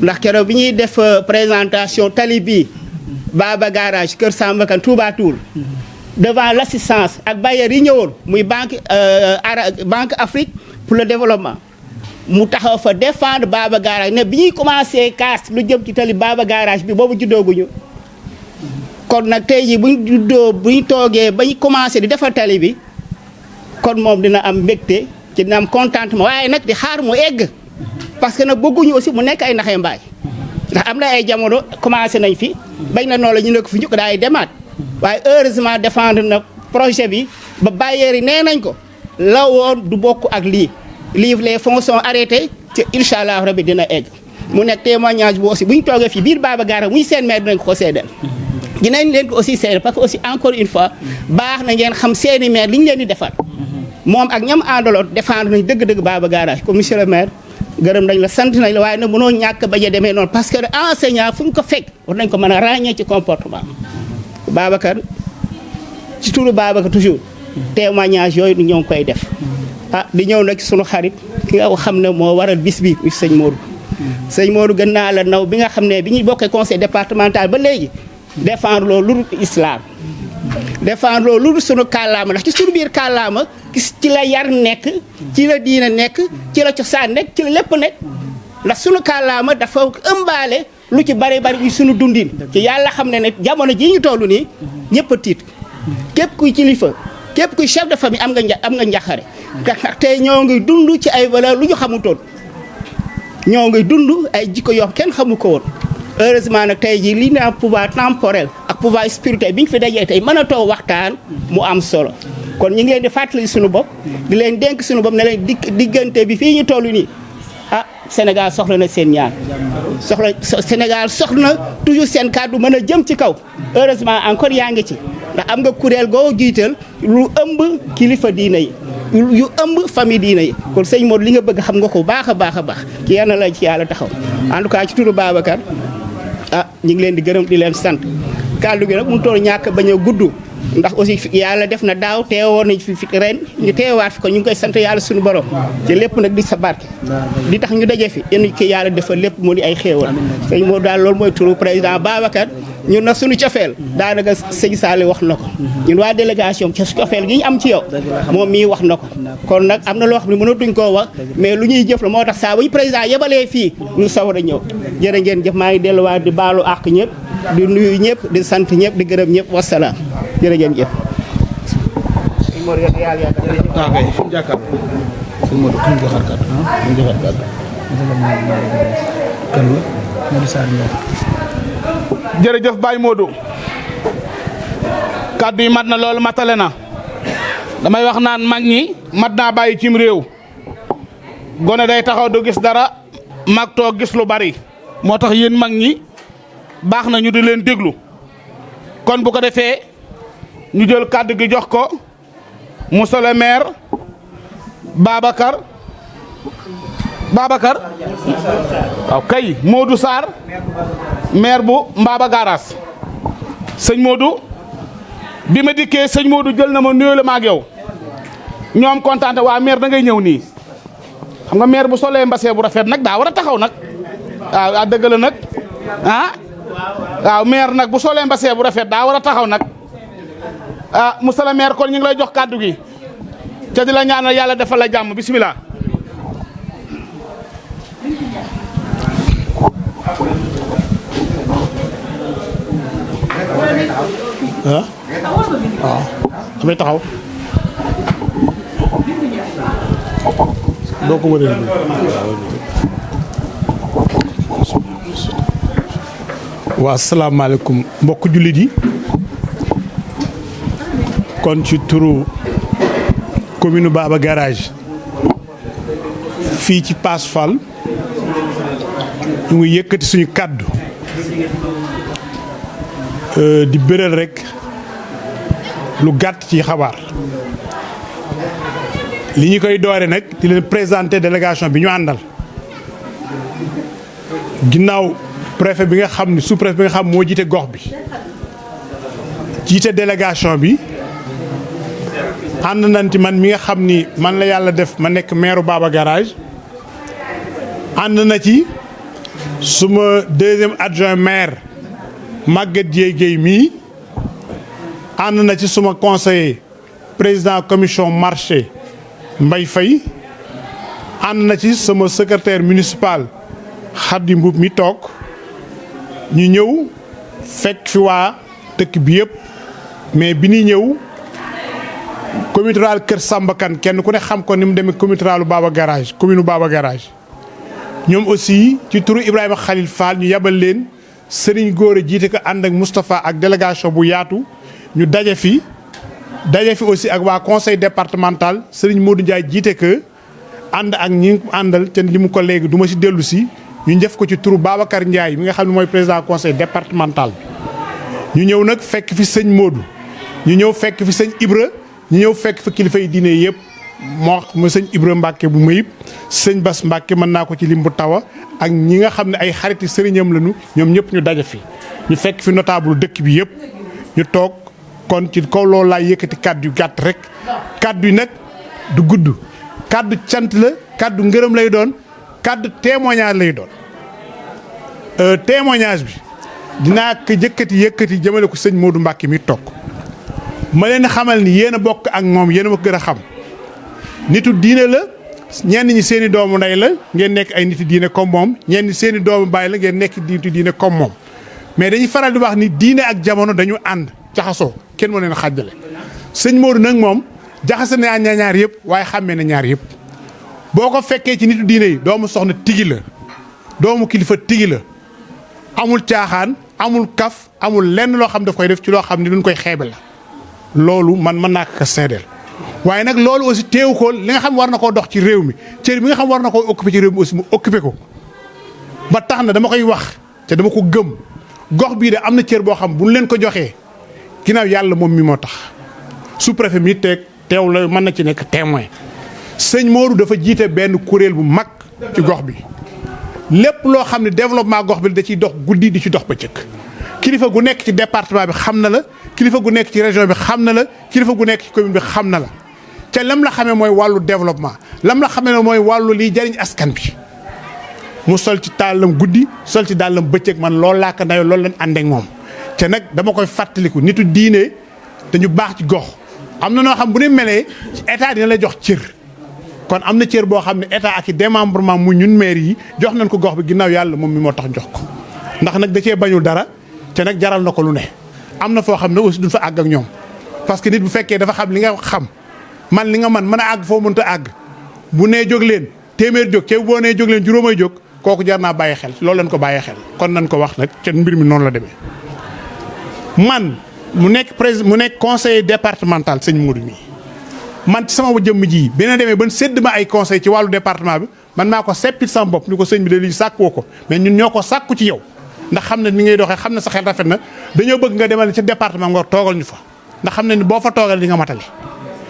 [SPEAKER 6] ndax keroog bi ñuy def présentation tali bii Baba Garage Kër Samba Kane Touba Toul devant l'assistance ak bailleurs yi ñëwoon muy banque Afrique pour le développement mu taxaw fa défendre Baba Garage ne bi ñuy commencé kaas lu jëm ci tali Baba Garage bi boobu juddooguñu kon nag tey jii buñ toogee bañ commencé di defar tali bi kon moom dina am mbégte ci dina am contentement waaye nag di xaar mu egg parce que nag bëgguñu aussi mu nekk ay naxee mbaay ndax am na ay jamono commencé nañ fi bañ na noonu la ñu nekk fi ñu ko daay demaat waaye heureusement défendre na projet bi ba bailleurs yi nee nañ ko la woon du bokk ak lii les fonds sont arrêtés ci incha allah rabi dina egg mu nekk témoignage bu aussi bu ñu toogee fii biir Baba Garage muy seen maire dinañ ko seedeel dinañ leen ko aussi seedeel parce que aussi encore une fois baax na ngeen xam seeni maire li ñu leen di defar moom ak ñam àndaloon défendre nañ dëgg-dëgg Baba Garage comme monsieur le maire gërëm nañ la sant nañ la waaye nag mënoo ñàkk bañ a demee noonu parce que enseignant fu ñu ko fekk war nañ ko mën a ràññee ci comportement Babacar ci turu Babacar toujours témoignage yooyu ñoo ngi koy def di ñëw nag sunu xarit ki nga xam ne moo waral bis bi muy sëñ Modou gën naa la naw bi nga xam ne bi ñuy bokkee conseil départemental ba léegi défendre loolu lu dul islam défendre loolu lu dul sunu kàllaama ndax ci sunu biir kàllaama ci la yar nekk ci la diina nekk ci la cosaan nekk ci la lépp nekk ndax sunu kàllaama dafa ëmbaale lu ci bari bari sunu dundin ci yàlla xam ne jamono jii ñu toll nii ñëpp a tiit képp kuy kilifa képp kuy chef de famille am nga njaxare ndax tey ñoo ngi dund ci ay valeur lu ñu xamutoon ñoo ngi dund ay jikko yoo kenn xamu ko woon heureusement nag tey jii li na pouvoir temporel ak pouvoir spirituel bi ñu fi dajee tey mën a toog waxtaan mu am solo kon ñu ngi leen di fàttali suñu bopp di leen dénk suñu bopp ne leen diggante bi fii ñu toll nii Sénégal soxla na seen ñaan Sénégal soxla na toujours seen kàddu mën a jëm ci kaw heureusement encore yaa ngi ci ndax am nga kuréel goo jiital lu ëmb kilifa diina yi yu ëmb famille diina yi kon sëñ Modou li nga bëgg xam nga ko baax a baax a baax ci yal na la ci yàlla taxaw en tout cas ci turu Babacar ñu ngi leen di gërëm di leen sant kàddu gi nag mu toll ñàkk bañ a gudd ndax aussi yàlla def na daaw teewoon nañ fi ren ñu teewaat fi ko ñu ngi koy sant yàlla suñu borom te lépp nag di sa barke di tax ñu daje fi yéen ki yàlla defal lépp mu di ay xéewal sëñ Modou daal loolu mooy turu président Babacar ñun nag suñu cofeel daanaka sëñ Sall wax na ko ñun waa délégation ca cofeel gi ñu am ci yow moom mii wax na ko kon nag am na loo xam ne mënatuñ koo wax mais lu ñuy jëf la moo tax saa bu ñu président yebalee fii ñu sawar a ñëw jërë ngeen jëf maa ngi delluwaat di baalu àq ñëpp di nuyu ñëpp di sant ñëpp di gërëm ñëpp wasalaam jërë ngeen jëf.
[SPEAKER 2] jërëjëf Baye Modou kaddu yi mat na loolu matale na damay wax naan mag ñi mat naa bàyyi cim réew gone day taxaw du gis dara mag toog gis lu bari moo tax yéen mag ñi baax na ñu di leen déglu kon bu ko defee ñu jël kàddu gi jox ko monsieur le maire Babacar waaw kay Modou Sarr maire bu Mbaba Garage sëñ Modou bi ma dikkee sëñ Modou jël na ma nuyoo la ma ak yow ñoom kontaan waa maire da ngay ñëw nii xam nga maire bu solee mbasee bu rafet nag daa war a taxaw nag waaw dëgg la nag waaw maire nag bu solee mbasee bu rafet daa war a taxaw nag monsieur le maire kon ñu ngi lay jox kàddu gi ca di la ñaanal yàlla defal la jàmm bisimilah.
[SPEAKER 7] ah waaw damay taxaw doo ko wëree waa salaamaaleykum mbokk jullit yi kon ci turu commune Baba Garage fii ci Passe Fall ñu ngi yëkkati suñu kàddu di bëral rek lu gàtt ci xabaar li ñu koy doore nag di leen présenter délégation bi ñu àndal ginnaaw préfet bi nga xam ni sous-préfet bi nga xam moo jiite gox bi jiite délégation bi ànd nañ ci man mi nga xam ni man la yàlla def ma nekk maire Baba Garage ànd na ci suma deuxième adjoint maire Maguette Dieye Guèye mii ànd na ci suma conseiller président commission marché Mbaye Faye ànd na ci sama secrétaire municipal Khady Mboup mi toog ñu ñëw fekk fi waa dëkk bi yëpp mais bi ñuy ñëw commune rurale Kër Samba Kane kenn ku ne xam ko ni mu demee commune rurale Baba Garage commune Baba Garage ñoom aussi ci turu Ibrahima Khalil Fall ñu yabal leen Serigne Gora jiite ko ànd ak Moustapha ak délégation bu yaatu ñu daje fi aussi ak waa conseil départemental Serigne Modou Ndiaye jiite ko ànd ak ñi àndal te li mu ko léegi du ma si dellu si ñu def ko ci turu Babacar Ndiaye mi nga xam ne mooy président conseil départemental bi ñu ñëw nag fekk fi sëñ Modou ñu ñëw fekk fi sëñ Ibra ñu ñëw fekk fi kilifa yi diine yëpp moo ma sëñ Ibra Mbacke bu Mayib sëñ Bass Mbacke mën naa ko ci lim bu tawa ak ñi nga xam ne ay xariti sëriñam lañu ñoom ñëpp ñu daje fi ñu fekk fi notable dëkk bi yëpp ñu toog kon ci kaw loolu laay yëkkati kàddu yu gàtt rek kàddu yi nag du gudd kàddu cant la kàddu ngërëm lay doon kàddu témoignage lay doon témoignage bi dinaa ko yëkkati jëmale ko sëñ Modou Mbacke mi toog ma leen xamal ni yéen a bokk ak moom yéen a ma gën a xam nitu diine la ñenn ñi seen i doomu ndey la ngeen nekk ay nitu diine comme moom ñenn ñi seen i doomu baay la ngeen nekk nitu diine comme moom mais dañuy faral di wax ni diine ak jamono dañu ànd jaxasoo kenn moo leen xàjjale sëñ Modou nag moom jaxase na ñaar yëpp waaye xàmmee na ñaar yëpp boo ko fekkee ci nitu diine yi doomu soxna tigi la doomu kilifa tigi la amul caaxaan amul kaf amul lenn loo xam daf koy def ci loo xam ne duñ koy xeebe la loolu man mën naa ko seedeel waaye nag loolu aussi teewu ko li nga xam war na koo dox ci réew mi cër bi nga xam war na koo occupé ci réew mi aussi mu occupé ko ba tax na dama koy wax te dama ko gëm gox bii de am na cër boo xam bu ñu leen ko joxee ginnaaw yàlla moom mi moo tax sous-préfet mi teew la mën na ci nekk témoin sëñ Modou dafa jiite benn kuréel bu mag ci gox bi lépp loo xam ne développement gox bi da ciy dox guddi di ci dox bëccëg kilifa gu nekk ci département bi xam na la kilifa gu nekk ci région bi xam na la kilifa gu nekk ci commune bi xam na la te lam la xamee mooy wàllu développement lam la xamee ne mooy wàllu liy jariñ askan bi mu sol ci dàllam guddi sol ci dàllam bëccëg man loolu laa ko nayoo loolu lañ ànd ak moom te nag dama koy fàttaliku nitu diine dañu baax ci gox am na noo xam bu ne melee ci état dina la jox cër kon am na cër boo xam ne état ak i démembrement mu ñun maire yi jox nañ ko gox bi ginnaaw yàlla moom mi moo tax jox ko ndax nag da cee bañul dara te nag jaral na ko lu ne am na foo xam ne aussi duñ fa àgg ak ñoom parce que nit bu fekkee dafa xam li nga xam man li nga man mën a àgg foo mënta àgg bu nee jóg leen téeméer jóg te boo nee jóg leen juróomay jóg kooku jar naa bàyyi xel loolu lañ ko bàyyi xel kon nañ ko wax nag te mbir mi noonu la demee man mu nekk conseiller départemental sëñ Modou mi man ci sama jëmm ji bi na demee ban sédd ma ay conseil ci wàllu département bi man maa ko seppit sama bopp ni ko sëñ bi de lii sàkkoo ko mais ñun ñoo ko sàkku ci yow ndax xam ne ni ngay doxee xam ne sa xel rafet na dañoo bëgg nga demal ca département nga toogal ñu fa ndax xam ne ni boo fa toogal li nga matale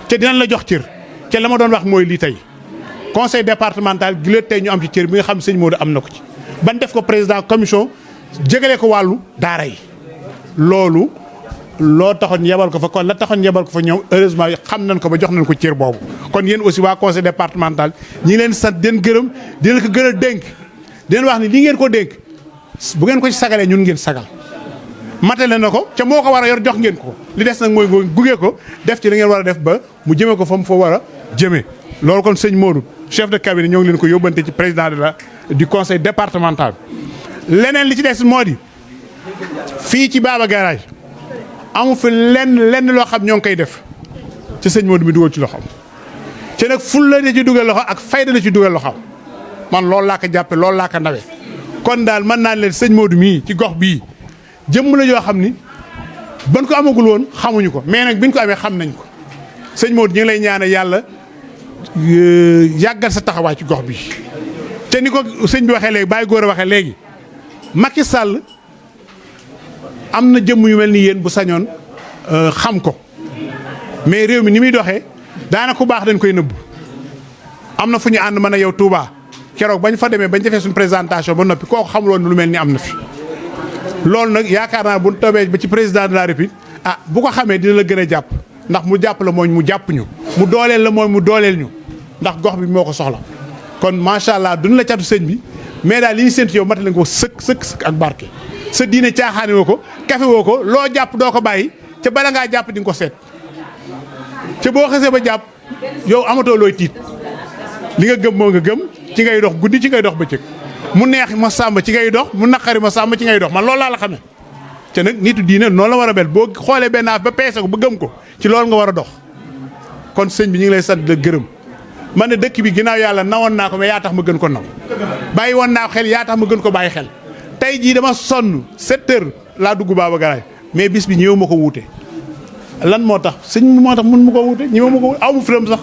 [SPEAKER 7] te dinañ la jox cër te la ma doon wax mooy lii tey conseil départemental gi la tey ñu am ci cër bi nga xam sëñ Modou am na ko ci ban def ko président commission jégale ko wàllu daara yi loolu loo taxoon yebal ko fa kon la taxoon yebal ko fa ñoom heureusement xam nañ ko ba jox nañ ko cër boobu kon yéen aussi waa conseil départemental ñi ngi leen sant den gërëm di leen ko gën a dénk di leen wax ni li ngeen ko dénk bu ngeen ko ci sagalee ñun ngeen sagal matale na ko ca moo ko war a yor jox ngeen ko li des nag mooy gunge ko def ci li ngeen war a def ba mu jëmee ko fa mu fa war a jëmee loolu kon sëñ Modou chef de cabinet ñoo ngi leen ko yóbbante ci président du conseil départemental leneen li ci des moo di fii ci Baba Garage amu fi lenn loo xam ñoo ngi koy def ci sëñ Modou mi dugal ci loxoom ci nag ful la ci dugal loxo ak fayda la ci dugal loxoom man loolu laa ko jàppe loolu laa ko nawe kon daal mën naa leen sëñ Modou mii ci gox bii jëmm la yoo xam ni ban ko amagul woon xamuñu ko mais nag biñ ko amee xam nañ ko sëñ Modou ñu ngi lay ñaanal yàlla yàggal sa taxawaay ci gox bi te ni ko sëñ bi waxee léegi Baye Gora waxee léegi Macky Sall am na jëmm yu mel ni yéen bu sañoon xam ko mais réew mi ni muy doxee daanaka ku baax dañ koy nëbbu am na fu ñu ànd mën a yow Touba keroog bañ fa demee bañ defee suñu présentation ba noppi kooku xamuloon lu mel ni am na fi. loolu nag yaakaar naa bu ñu toobee ba ci président de la République bu ko xamee dina la gën a jàpp ndax mu jàpp la mooy mu jàpp ñu mu dooleel la mooy mu dooleel ñu ndax gox bi moo ko soxla kon macha allah duñ la catu sëñ bi mais daal li ñu séntu yow matale nga ko sëkk ak barke. sa diine caaxaane woo ko kafe woo ko loo jàpp doo ko bàyyi ca bala ngaa jàpp di nga ko seet ca boo xasee ba jàpp yow amatoo looy tiit li nga gëm moo nga gëm ci ngay dox guddi ci ngay dox bëccëg mu neex ma sàmm ci ngay dox mu naqari ma sàmm ci ngay dox man loolu laa la xamee te nag nitu diine noonu la war a mel boo xoolee benn ba peese ko ba gëm ko ci loolu nga war a dox kon sëñ bi ñu ngi lay sant la gërëm man ne dëkk bi ginnaaw yàlla nawoon naa ko mais yaa tax ma gën ko naw bàyyi woon naa ko xel yaa tax ma gën ko bàyyi xel tey jii dama sonn 7 heures laa dugg Baba Garaay mais bis bi ñëw ma ko wuute lan moo tax sëñ moo tax mun ma ko wuute ñëw ma ko wuute aw ma firam sax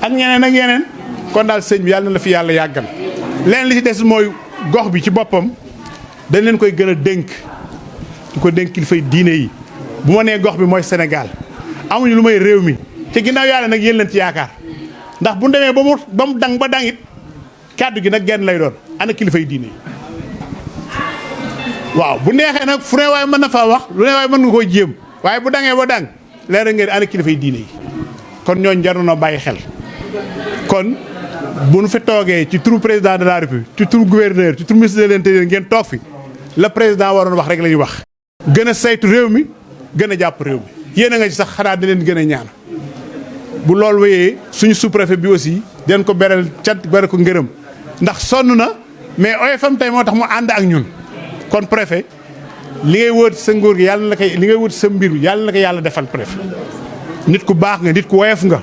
[SPEAKER 7] ak ñeneen ak yeneen kon daal sëñ bi yàlla na la fi yàlla yàggal leen li ci des mooy gox bi ci boppam dañ leen koy gën a dénk di ko dénk kilifay diine yi bu ma nee gox bi mooy Sénégal amuñu lu may réew mi te ginnaaw yàlla nag yéen leen ci yaakaar ndax bu demee ba mu dang ba dangit kàddu gi nag genn lay doon ana kilifay diine yi waaw bu neexee nag fu ne waaye mën na faa wax lu ne waaye mën nga koy jéem waaye bu dangee ba dang leer ngeen ana kilifay diine yi kon ñooñu jar na bàyyi xel kon bu nu fi toogee ci turu président de la république ci turu gouverneur ci turu ministre de l'intérieur ngeen toog fi la président waroon wax rek la ñuy wax. gën a saytu réew mi gën a jàpp réew mi yéen a nga ci sax xanaa di leen gën a ñaan bu loolu wéyee suñu sous-préfet bi aussi den ko beral cat beral ko ngërëm ndax sonn na mais OFM tey moo tax mu ànd ak ñun kon préfet li ngay wër sa nguur gi yàlla na koy li ngay wër sa mbir yàlla na ko yàlla defal préfet nit ku baax nga nit ku woyof nga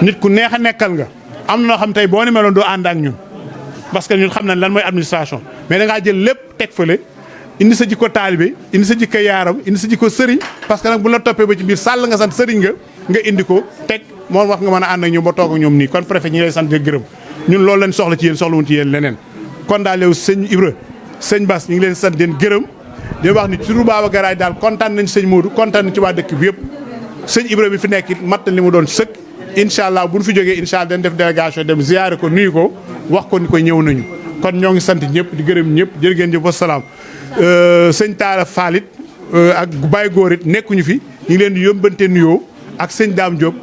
[SPEAKER 7] nit ku neex a nekkal nga. am na noo xam tey boo ni meloon doo ànd ak ñun parce que ñun xam nañ lan mooy administration mais da ngaa jël lépp teg fële indi sa jikko taalibe indi sa jikko yaaram indi sa jikko sëriñ parce que nag bu la toppee ba ci biir sàll nga sant sëriñ nga indi ko teg moom wax nga mën a ànd ak ñoom ba toog ak ñoom nii kon préfet ñi lay sant di gërëm ñun loolu lañ soxla ci yéen soxlawuñ ci yéen leneen kon daal yow sëñ Ibra sëñ Bass ñu ngi leen sant den gërëm di wax ni ci turu Baba Garaay daal kontaan nañ sëñ Modou kontaan nañ ci waa dëkk bi yëpp sëñ Ibra bi fi nekk it mat na li mu doon sëkk incha allah bu ñu fi jógee incha allah dañ def délégation dem ziyaare ko nuyu ko wax ko ni ko ñëw nañu kon ñoo ngi sant ñëpp di gërëm ñëpp jërë ngeen jëf wasalaam sëñ Talla Fall it ak Baye Góor it nekkuñu fi ñu ngi leen di yóbbante nuyoo ak sëñ Dame Diop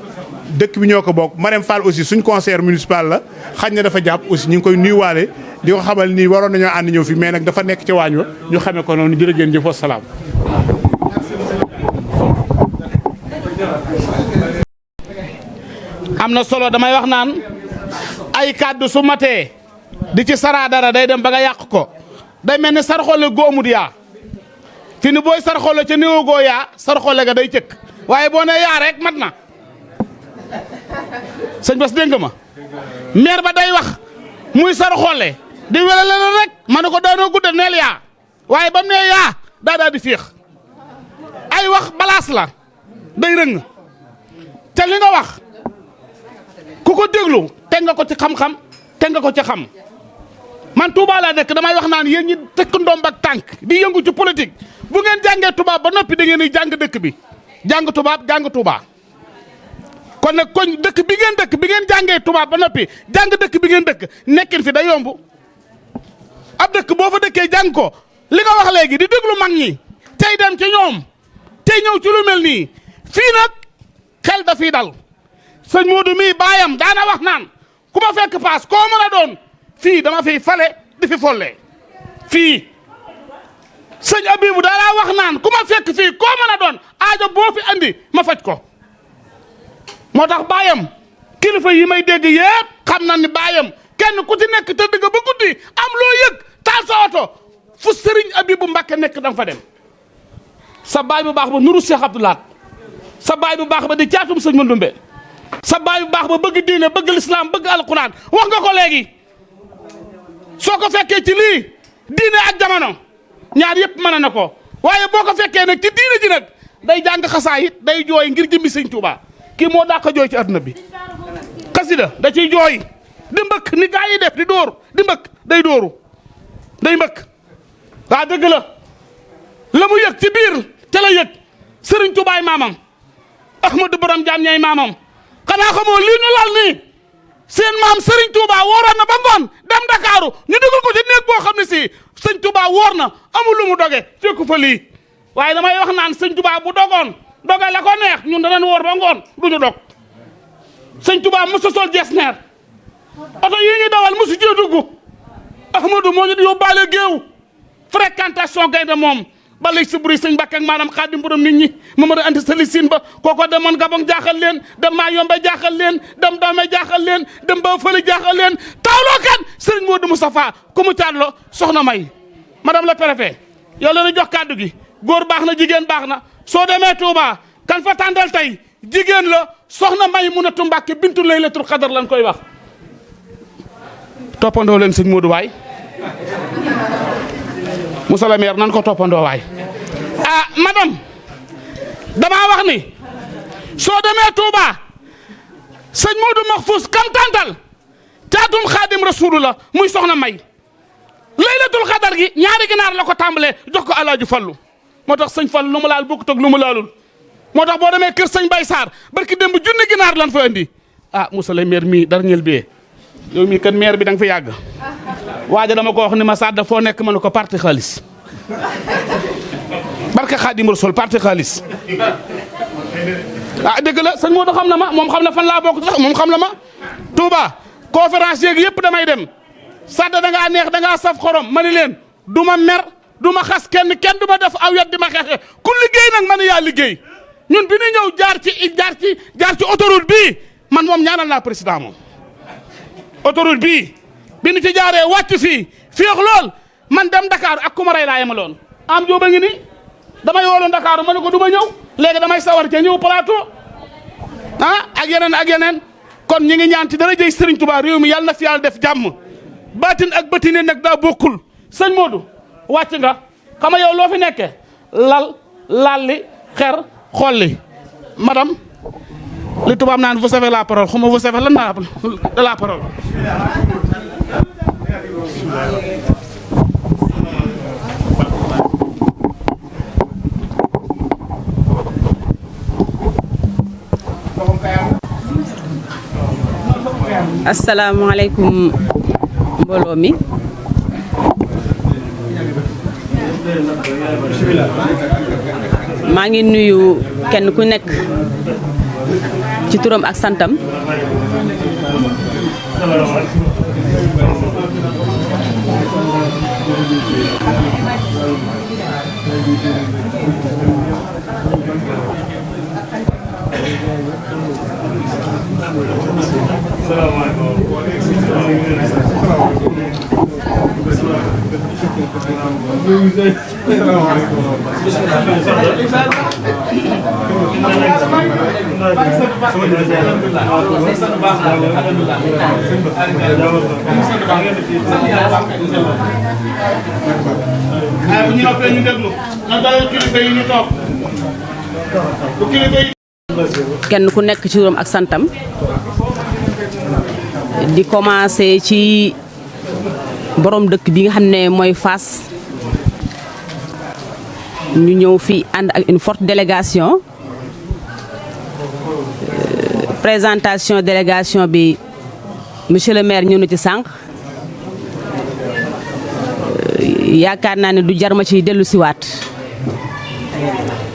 [SPEAKER 7] dëkk bi ñoo ko bokk Marème Fall aussi suñ conseiller municipal la xañ na dafa jàpp aussi ñu ngi koy nuyuwaale di ko xamal ni waroon nañoo ànd ñëw fi mais nag dafa nekk ci waañ wa ñu xamee ko noonu jërë ngeen jëf wasalaam.
[SPEAKER 2] am na solo damay wax naan ay kàddu su matee di ci saraa dara day dem ba nga yàq ko day mel ni sarxole gu amut yaa fi ni booy sarxole ca néew goo yaa sarxole ga day cëkk waaye boo nee yaa rek mat na sëñ Bass dégg nga ma maire ba day wax muy sarxole di welale rek ma ne ko daanoo gudda neel yaa waaye ba mu nee yaa daa di féex ay wax balaas la day rëng te li nga wax ku ko déglu teg nga ko ci xam-xam teg nga ko ci xam man Touba laa nekk damay wax naan yéen ñi tëkk ndomb ak tànk di yëngu ci politique bu ngeen jàngee tubaab ba noppi da ngeen di jàng dëkk bi jàng tubaab jàng Touba. kon nag koñ dëkk bi ngeen jàngee tubaab ba noppi jàng dëkk bi ngeen dëkk nekkin fi day yomb ab dëkk boo fa dëkkee jàng ko li nga wax léegi di déglu mag ñi tey dem ci ñoom tey ñëw ci lu mel nii fii nag xel da fii dal. sëñ Modou mii baayam daana wax naan ku ma fekk paas koo mën a doon fii dama fiy fale di fi folle fii sëñ Abibu daana wax naan ku ma fekk fii koo mën a doon aajo boo fi andi ma faj ko moo tax baayam kilifa yi may dégg yépp xam na ni baayam kenn ku ci nekk tëdd nga ba guddi am loo yëg taal sa oto fu sëriñ Abibu Mbàkke nekk danga fa dem sa baay bu baax ba nuru Cheikh Abdoulaat sa baay bu baax ba di caatum sëñ Mandumbe sa baay bu baax ba bëgg diine bëgg lislaam bëgg alquran wax nga ko léegi soo ko fekkee ci lii diine ak jamono ñaar yëpp mën na ko waaye boo ko fekkee nag ci diine ji nag day jàng xasaayit day jooy ngir jëmmi sëñ Touba kii moo daa ko jooy ci adduna bi xasida da ciy jooy di mbëkk ni gaa yi def di dóor di mbëkk day dóoru day mbëkk waa dëgg la mu yëg ci biir te la yëg sëriñ Toubaay maamam Ahmadou Borom Jaam ñay maamam xanaa xamoo lii ñu lal nii seen maam Serigne Touba wooroon na ba ngoon dem Ndakaaru ñu dugal ko ci néeg boo xam ne si sëñ Touba woor na amul lu mu doge fekku fa lii waaye damay wax naan sëñ Touba bu dogoon doge la ko neex ñun danañ woor ba ngoon du ñu dog sëñ Touba mosu sol jesneer oto yi ñu dawal mosu cee dugg Ahmadou moo ñu di yóbbaale géew fréquentation gaynde moom ba lay si buri sëñ Mbàkke ak maanaam Xaadim borom nit ñi Mamadou Anta Sali Siin ba kooko demoon Gabon jaaxal leen dem maa yombe jaaxal leen dem doome jaaxal leen dem ba fële jaaxal leen tawloo kan sëriñ Modou Moustapha ku mu caatlo soxna May madame la préfet yow la ñu jox kàddu gi góor baax na jigéen baax na soo demee Touba kan fa tàndal tey jigéen la soxna May Munatu Mbàkke bintu Laylatul Qadar lañ koy wax toppandoo leen sëñ Modou waay monsieur le maire nan ko toppandoo waay madame damaa wax ni soo demee Touba sëñ Modou Mahfous kam tantal caatum Xaadim Rasulullah muy soxna May Laylatul Qadar gi ñaari ginaar la ko tàmbalee jox ko Alaaji Fallu moo tax sëñ Fallu lu mu laal bokkut ak lu mu laalul moo tax boo demee kër sëñ Bay Sarr barki démb junni ginaar lan fa andi monsieur le maire mii dara ñël bee yow mii kat maire bi da nga fi yàgg waaja dama ko wax ni ma Sadda foo nekk ma ne ko parti xaalis barke Xaadim Rasul parti xaalis dëgg la sëñ Modou xam na ma moom xam na fan laa bokk sax moom xam na ma Touba conférence yeeg yëpp damay dem Sadda da ngaa neex da ngaa saf xorom ma ni leen du ma mer du ma xas kenn du ma def aw yat di ma xeexe ku liggéey nag man yaa liggéey ñun bi ñu ñëw jaar ci autoroute bii man moom ñaanal naa président moom autoroute bii bi ñu ci jaaree wàcc fii féex lool man dem Dakar ak ku ma rey laa yemaloon am jóoba ngi ni damay woolu Dakar ma ne ko du ma ñëw léegi damay sawar ca ñëw plateau ak yeneen kon ñi ngi ñaan ci dara jëy Serigne Touba réew mi yàlla na fi yàlla def jàmm baatin ak bëtine nag daa bokkul sëñ Modou wàcc nga xam nga yow loo fi nekkee lalli xer xolli madame li tubaab naan vous avez la parole xuma vous avez lan naa de la parole
[SPEAKER 8] asalaamaaleykum mbooloo mi maa ngi nuyu kenn ku nekk ci turam ak santam
[SPEAKER 2] bu ñu noppee ñu déglu na dalal kilifa yi ñu toog bu kilifa yi
[SPEAKER 8] kenn ku nekk ci turam ak santam di commencé ci borom dëkk bi nga xam ne mooy Fass ñu ñëw fii ànd ak une forte délégation présentation délégation bi monsieur le maire ñëw na ci sànq yaakaar naa ne du jar ma ci dellu siwaat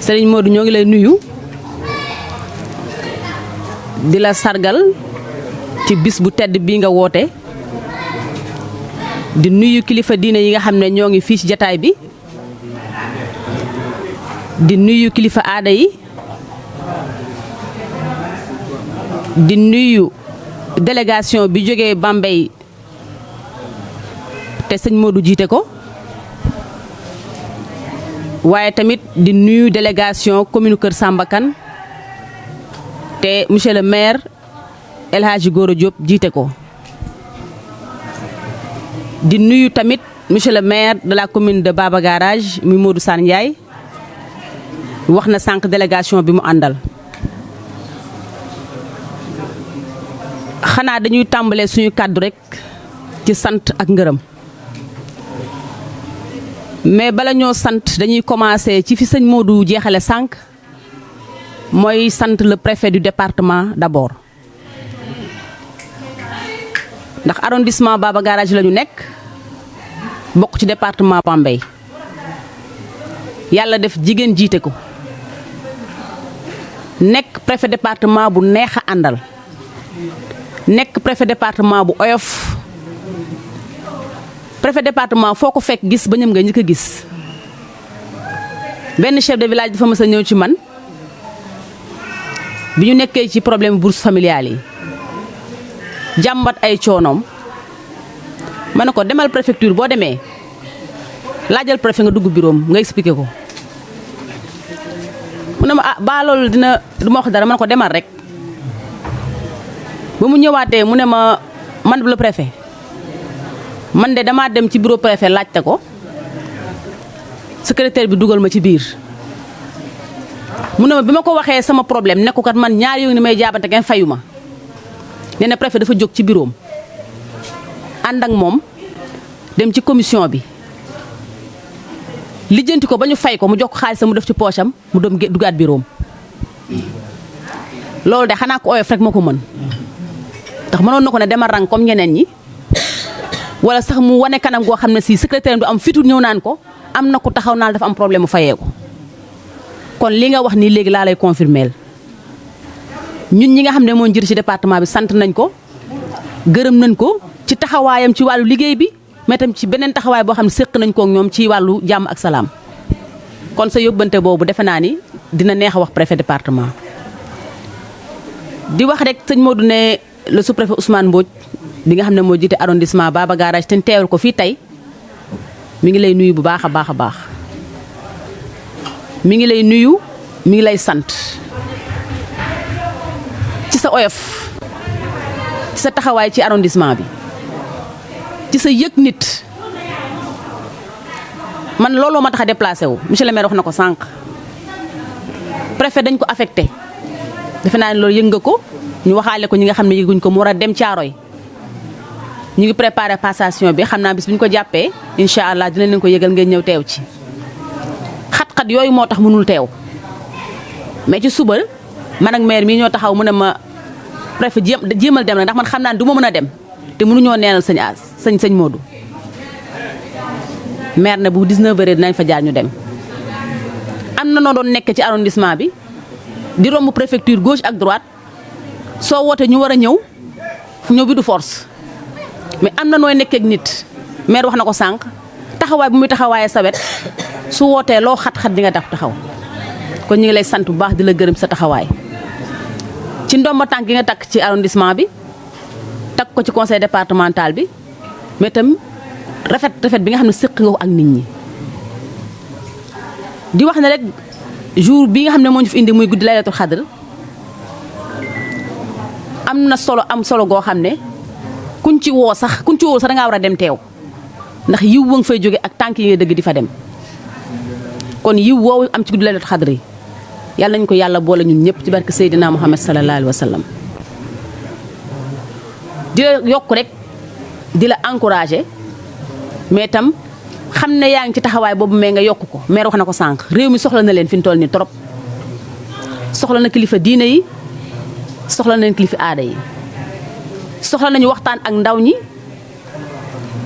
[SPEAKER 8] Serigne Modou ñoo ngi lay nuyu di la sargal ci bis bu tedd bii nga woote di nuyu kilifa diine yi nga xam ne ñoo ngi fii ci jataay bi di nuyu kilifa aada yi di nuyu délégation bi jógee Bambey te sëñ Modou jiite ko waaye tamit di nuyu délégation commune Kër Samba Kane te monsieur le maire El Hadji Gora Diop jiite ko di nuyu tamit monsieur le maire de la commune de Baba Garage muy Modou Sarr Ndiaye wax na sànq délégation bi mu àndal xanaa dañuy tàmbalee suñu kàddu rek ci sant ak ngërëm mais bala ñoo sant dañuy commencer ci fi sëñ Modou jeexale sànq mooy sant le préfet du département d'abord ndax arrondissement Baba Garage la ñu nekk bokk ci département Bambey yàlla def jigéen jiite ko nekk préfet département bu neex a àndal nekk préfet département bu oyof préfet département foo ko fekk gis ba ñëm nga ñi ko gis benn chef de village dafa mës a ñëw ci man bi ñu nekkee ci problème bourse familiale yi jàmbat ay coonoom ma ne ko demal préfecture boo demee laajal préfet nga dugg bureau nga expliqué ko mu ne ma ah ba loolu dina du ma wax dara ma ne ko demal rek ba mu ñëwaatee mu ne ma man le préfet man de damaa dem ci bureau préfet laajte ko secrétaire bi dugal ma ci biir mu ne ma bi ma ko waxee sama problème nekku kat man ñaar yow ni may jaabante kenn fayu ma nee na préfet dafa jóg ci bureau am ànd ak moom dem ci commission bi lijjanti ko ba ñu fay ko mu jox ko xaalis mu def ci poche am mu doom dugaat bureau am loolu de xanaa ko oyof rek moo ko mën ndax mënoon na ko ne demal rang comme ñeneen ñi wala sax mu wane kanam goo xam ne si secrétaire du am fitu ñëw naan ko am na ku taxaw naan dafa am problème mu fayee ko kon li nga wax nii léegi laa lay confirmer ñun ñi nga xam ne moo njëriñ ci département bi sant nañ ko gërëm nañ ko ci taxawaayam ci wàllu liggéey bi mais tam ci beneen taxawaay boo xam ne séq nañ ko ak ñoom ci wàllu jàmm ak salaam kon sa yóbbante boobu defe naa ni dina neex a wax préfet département di wax rek sëñ Modou ne le sous-préfet Ousmane Mbodj bi nga xam ne moo jiite arrondissement Baba Garage te teewal ko fii tey mi ngi lay nuyu bu baax a baax a baax mi ngi lay nuyu mi ngi lay sant ci sa oyof ci sa taxawaay ci arrondissement bi ci sa yëg nit man looloo ma tax a déplacé wu monsieur le maire wax na ko sànq préfet dañ ko affecté defe naa ne loolu yëg nga ko ñu waxaale ko ñi nga xam ne yëguñ ko mu war a dem Caaroy ñu ngi préparé passation bi xam naa bis bu ñu ko jàppee incha allah dina leen ko yëgal ngeen ñëw teew ci xat-xat yooyu moo tax mënul teew mais ci suba man ak maire mii ñoo taxaw mu ne ma préfet jéemal dem na ndax man xam naa ne du ma mën a dem te mënuñoo neenal sëñ Modou maire ne bu 19h dinañ fa jaar ñu dem. am na noo doon nekk ci arrondissement bi di romb préfecture gauche ak droite soo wootee ñu war a ñëw fu ñëw bi du force mais am na nooy nekkee ak nit maire wax na ko sànq taxawaay bu muy taxawaayee sa wet su wootee loo xat-xat di nga taxaw kon ñu ngi lay sant bu baax di la gërëm sa taxawaay ci ndomba tànk gi nga takk ci arrondissement bi takk ko ci conseil départemental bi mais itam rafet bi nga xam ne séq nga ko ak nit ñi di wax ne rek jour bi nga xam ne moo ñu fi indi muy guddi laylatul xadr am na solo goo xam ne kuñ ci woo sax da ngaa war a dem teew ndax yiw wa nga fay jóge ak tànk yi nga dëgg di fa dem kon yiw woowu am ci guddi laylatul xadr yi yàlla nañu ko yàlla boole ñun ñëpp ci barke Seydina Muhammad sallallahu alayhi wa sallam di la yokk rek di la encouragé mais itam xam ne yaa ngi ci taxawaay boobu mais nga yokk ko maire wax na ko sànq réew mi soxla na leen fi ñu toll nii trop soxla na kilifa diine yi soxla nañ kilifa aada yi soxla nañu waxtaan ak ndaw ñi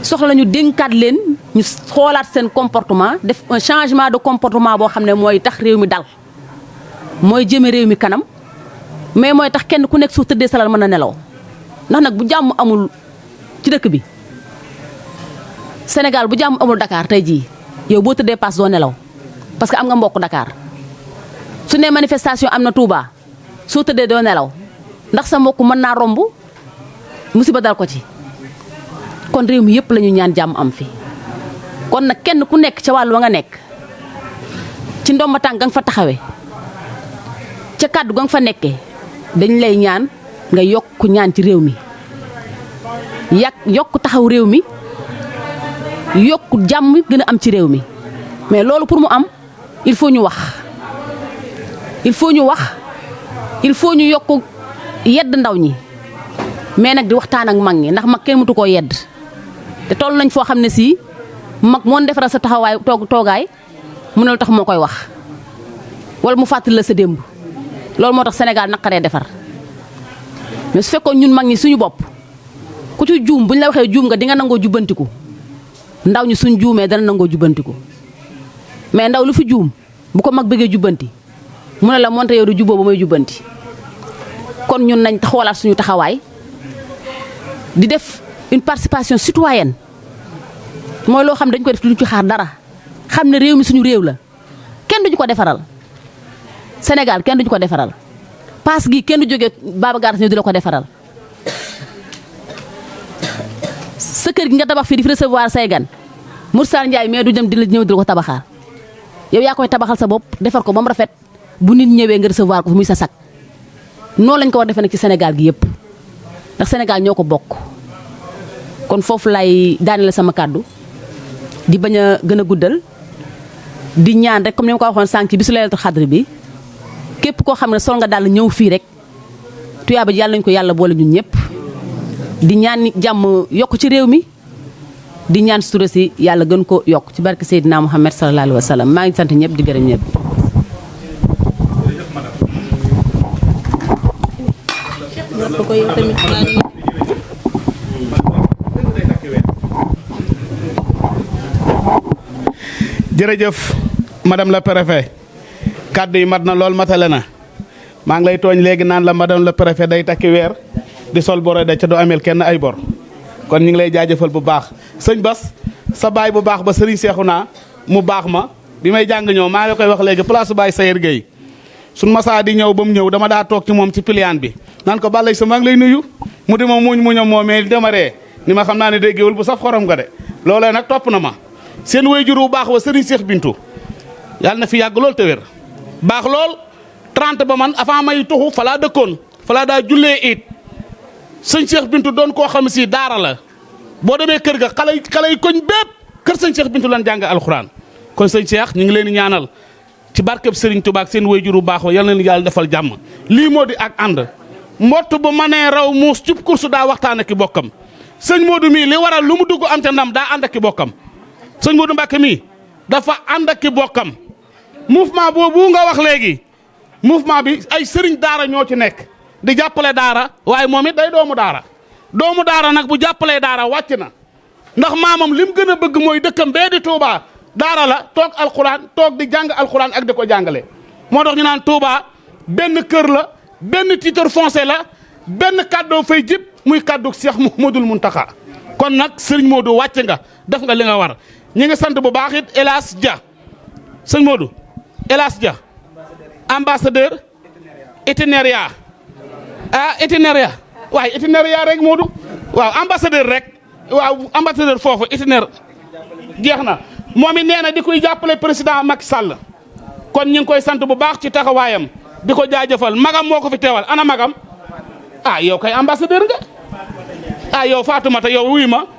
[SPEAKER 8] soxla nañu dénkaat leen ñu xoolaat seen comportement def un changement de comportement boo xam ne mooy tax réew mi dal mooy jëme réew mi kanam mais mooy tax kenn ku nekk su tëddee salal mën a nelaw ndax nag bu jàmm amul ci dëkk bi Sénégal bu jàmm amul Dakar tey jii yow boo tëddee paas doo nelaw parce que am nga mbokk Dakar su ne manifestation am na Touba soo tëddee doo nelaw ndax sa mbokk mën naa romb musiba dal ko ci kon réew mi yëpp la ñu ñaan jàmm am fi kon nag kenn ku nekk ca wàllu wa nga nekk ci ndomba tànk ga nga fa taxawee ca kàddu ga nga fa nekkee dañ lay ñaan nga yokk ñaan ci réew mi yokk taxaw réew mi yokk jàmm gën a am ci réew mi mais loolu pour mu am il faut ñu wax il faut ñu yokk yedd ndaw ñi mais nag di waxtaan ak mag ñi ndax mag kenn mëtu koo yedd te toll nañ foo xam ne si mag moo defaral sa taxawaay toogaay mu ne lu tax moo koy wax wala mu fàttali la sa démb loolu moo tax Sénégal naqaree defar mais su fekkoon ñun mag ñi suñu bopp ku ci juum bu ñu la waxee juum nga di nga nangoo jubbantiku ndaw ñi suñ juumee dana nangoo jubbantiku mais ndaw lu fi juum bu ko mag bëggee jubbanti mu ne la monte yow du juboo ba may jubbanti kon ñun nañ xoolaat suñu taxawaay di def une participation citoyenne mooy loo xam dañ ko def duñ ci xaar dara xam ne réew mi suñu réew la kenn duñu ko defaral Sénégal kenn duñu ko defaral paas gi kenn du jógee Baba Garage ñëw di la ko defaral sa kër gi nga tabax fii di fi recevoir say gan Moussa Ndiaye mais du dem di la ñëw di la ko tabaxaar yow yaa koy tabaxal sa bopp defar ko ba mu rafet bu nit ñëwee nga recevoir ko fi muy sa sak noonu lañ ko war defee nag ci Sénégal gi yëpp ndax Sénégal ñoo ko bokk kon foofu lay daaneel sama kàddu di bañ a gën a guddal di ñaan rek comme ni ma ko waxoon sànq ci bisu Laylatul Xadr bi képp koo xam ne sol nga daal ñëw fii rek tuyaaba ji yàlla nañu ko yàlla boole ñun ñëpp di ñaan jàmm yokk ci réew mi di ñaan sutura si yàlla gën ko yokk ci barke Seydina Muhammad sallallahu alayhi wa sallam maa ngi sant ñëpp di gërëm ñëpp.
[SPEAKER 2] jërëjëf madame la préfet kàddu yi mat na lool matale na maa ngi lay tooñ léegi naan la madame la préfet day takki weer di sol boro de ca du amel kenn ay bor kon ñu ngi lay jaajëfal bu baax sëñ Bas sa baay bu baax ba sëriñ Seexuna mu baax ma bi may jàng ñëw maa ngi koy wax léegi place baay Sayer Gueye suñ masaa di ñëw ba mu ñëw dama daa toog ci moom ci piliyaan bi naan ko balay sa maa ngi lay nuyu mu di ma muñam moomee dama ree ni ma xam naa ne déggewul bu saf xorom nga de loolee nag topp na ma seen waajur bu baax wa sëriñ Seex Bintu yàlla na fi yàgg lool te wér baax lool 30 ba man avant may tuxu fa laa dëkkoon fa laa daa jullee it sëñ Seex Bintu doon koo xam si daara la boo demee kër ga xale yi koñ bépp kër sëñ Seex Bintu lan jàng alxuraan kon sëñ Seex ñu ngi leen di ñaanal ci barkeb sëriñ Tuubaa ak seen waajur bu baax wa yal na leen yàlla defal jàmm lii moo di ak ànd mbott bu manee raw muus cub kursu daa waxtaan ak i bokkam sëñ Modou mii li waral lu mu dugg am te ndam daa ànd ak i bokkam sëñ Modou Mbacke mii dafa ànd ak i bokkam mouvement boobu nga wax léegi mouvement bi ay sëriñ daara ñoo ci nekk di jàppale daara waaye moom it day doomu daara nag bu jàppalee daara wàcc na ndax maamam lim gën a bëgg mooy dëkkam bee di Touba daara la toog alxuraan toog di jàng alxuraan ak di ko jàngale moo tax ñu naan Touba benn kër la benn titre foncier la benn kàddoo fay jib muy kàddu Cheikh Mouhamadoul Mountakha kon nag sëriñ Modou wàcc nga def nga li nga war ñi ngi sant bu baax it El Hadj Dia sëñ Modou El Hadj Dia ambassadeur itinéraire itinéraire waaye itinéraire rek Modou waaw ambassadeur rek waaw ambassadeur foofu itinéraire jeex na moom it nee na di koy jàppale président Macky Sall kon ñu ngi koy sant bu baax ci taxawaayam di ko jaajëfal magam moo ko fi teewal ana magam yow kay ambassadeur nga yow Fatoumata yow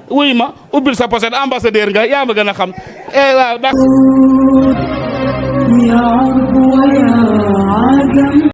[SPEAKER 2] wuy ma ubbil sa pochette ambassadeur nga yaa ma gën a xam waaw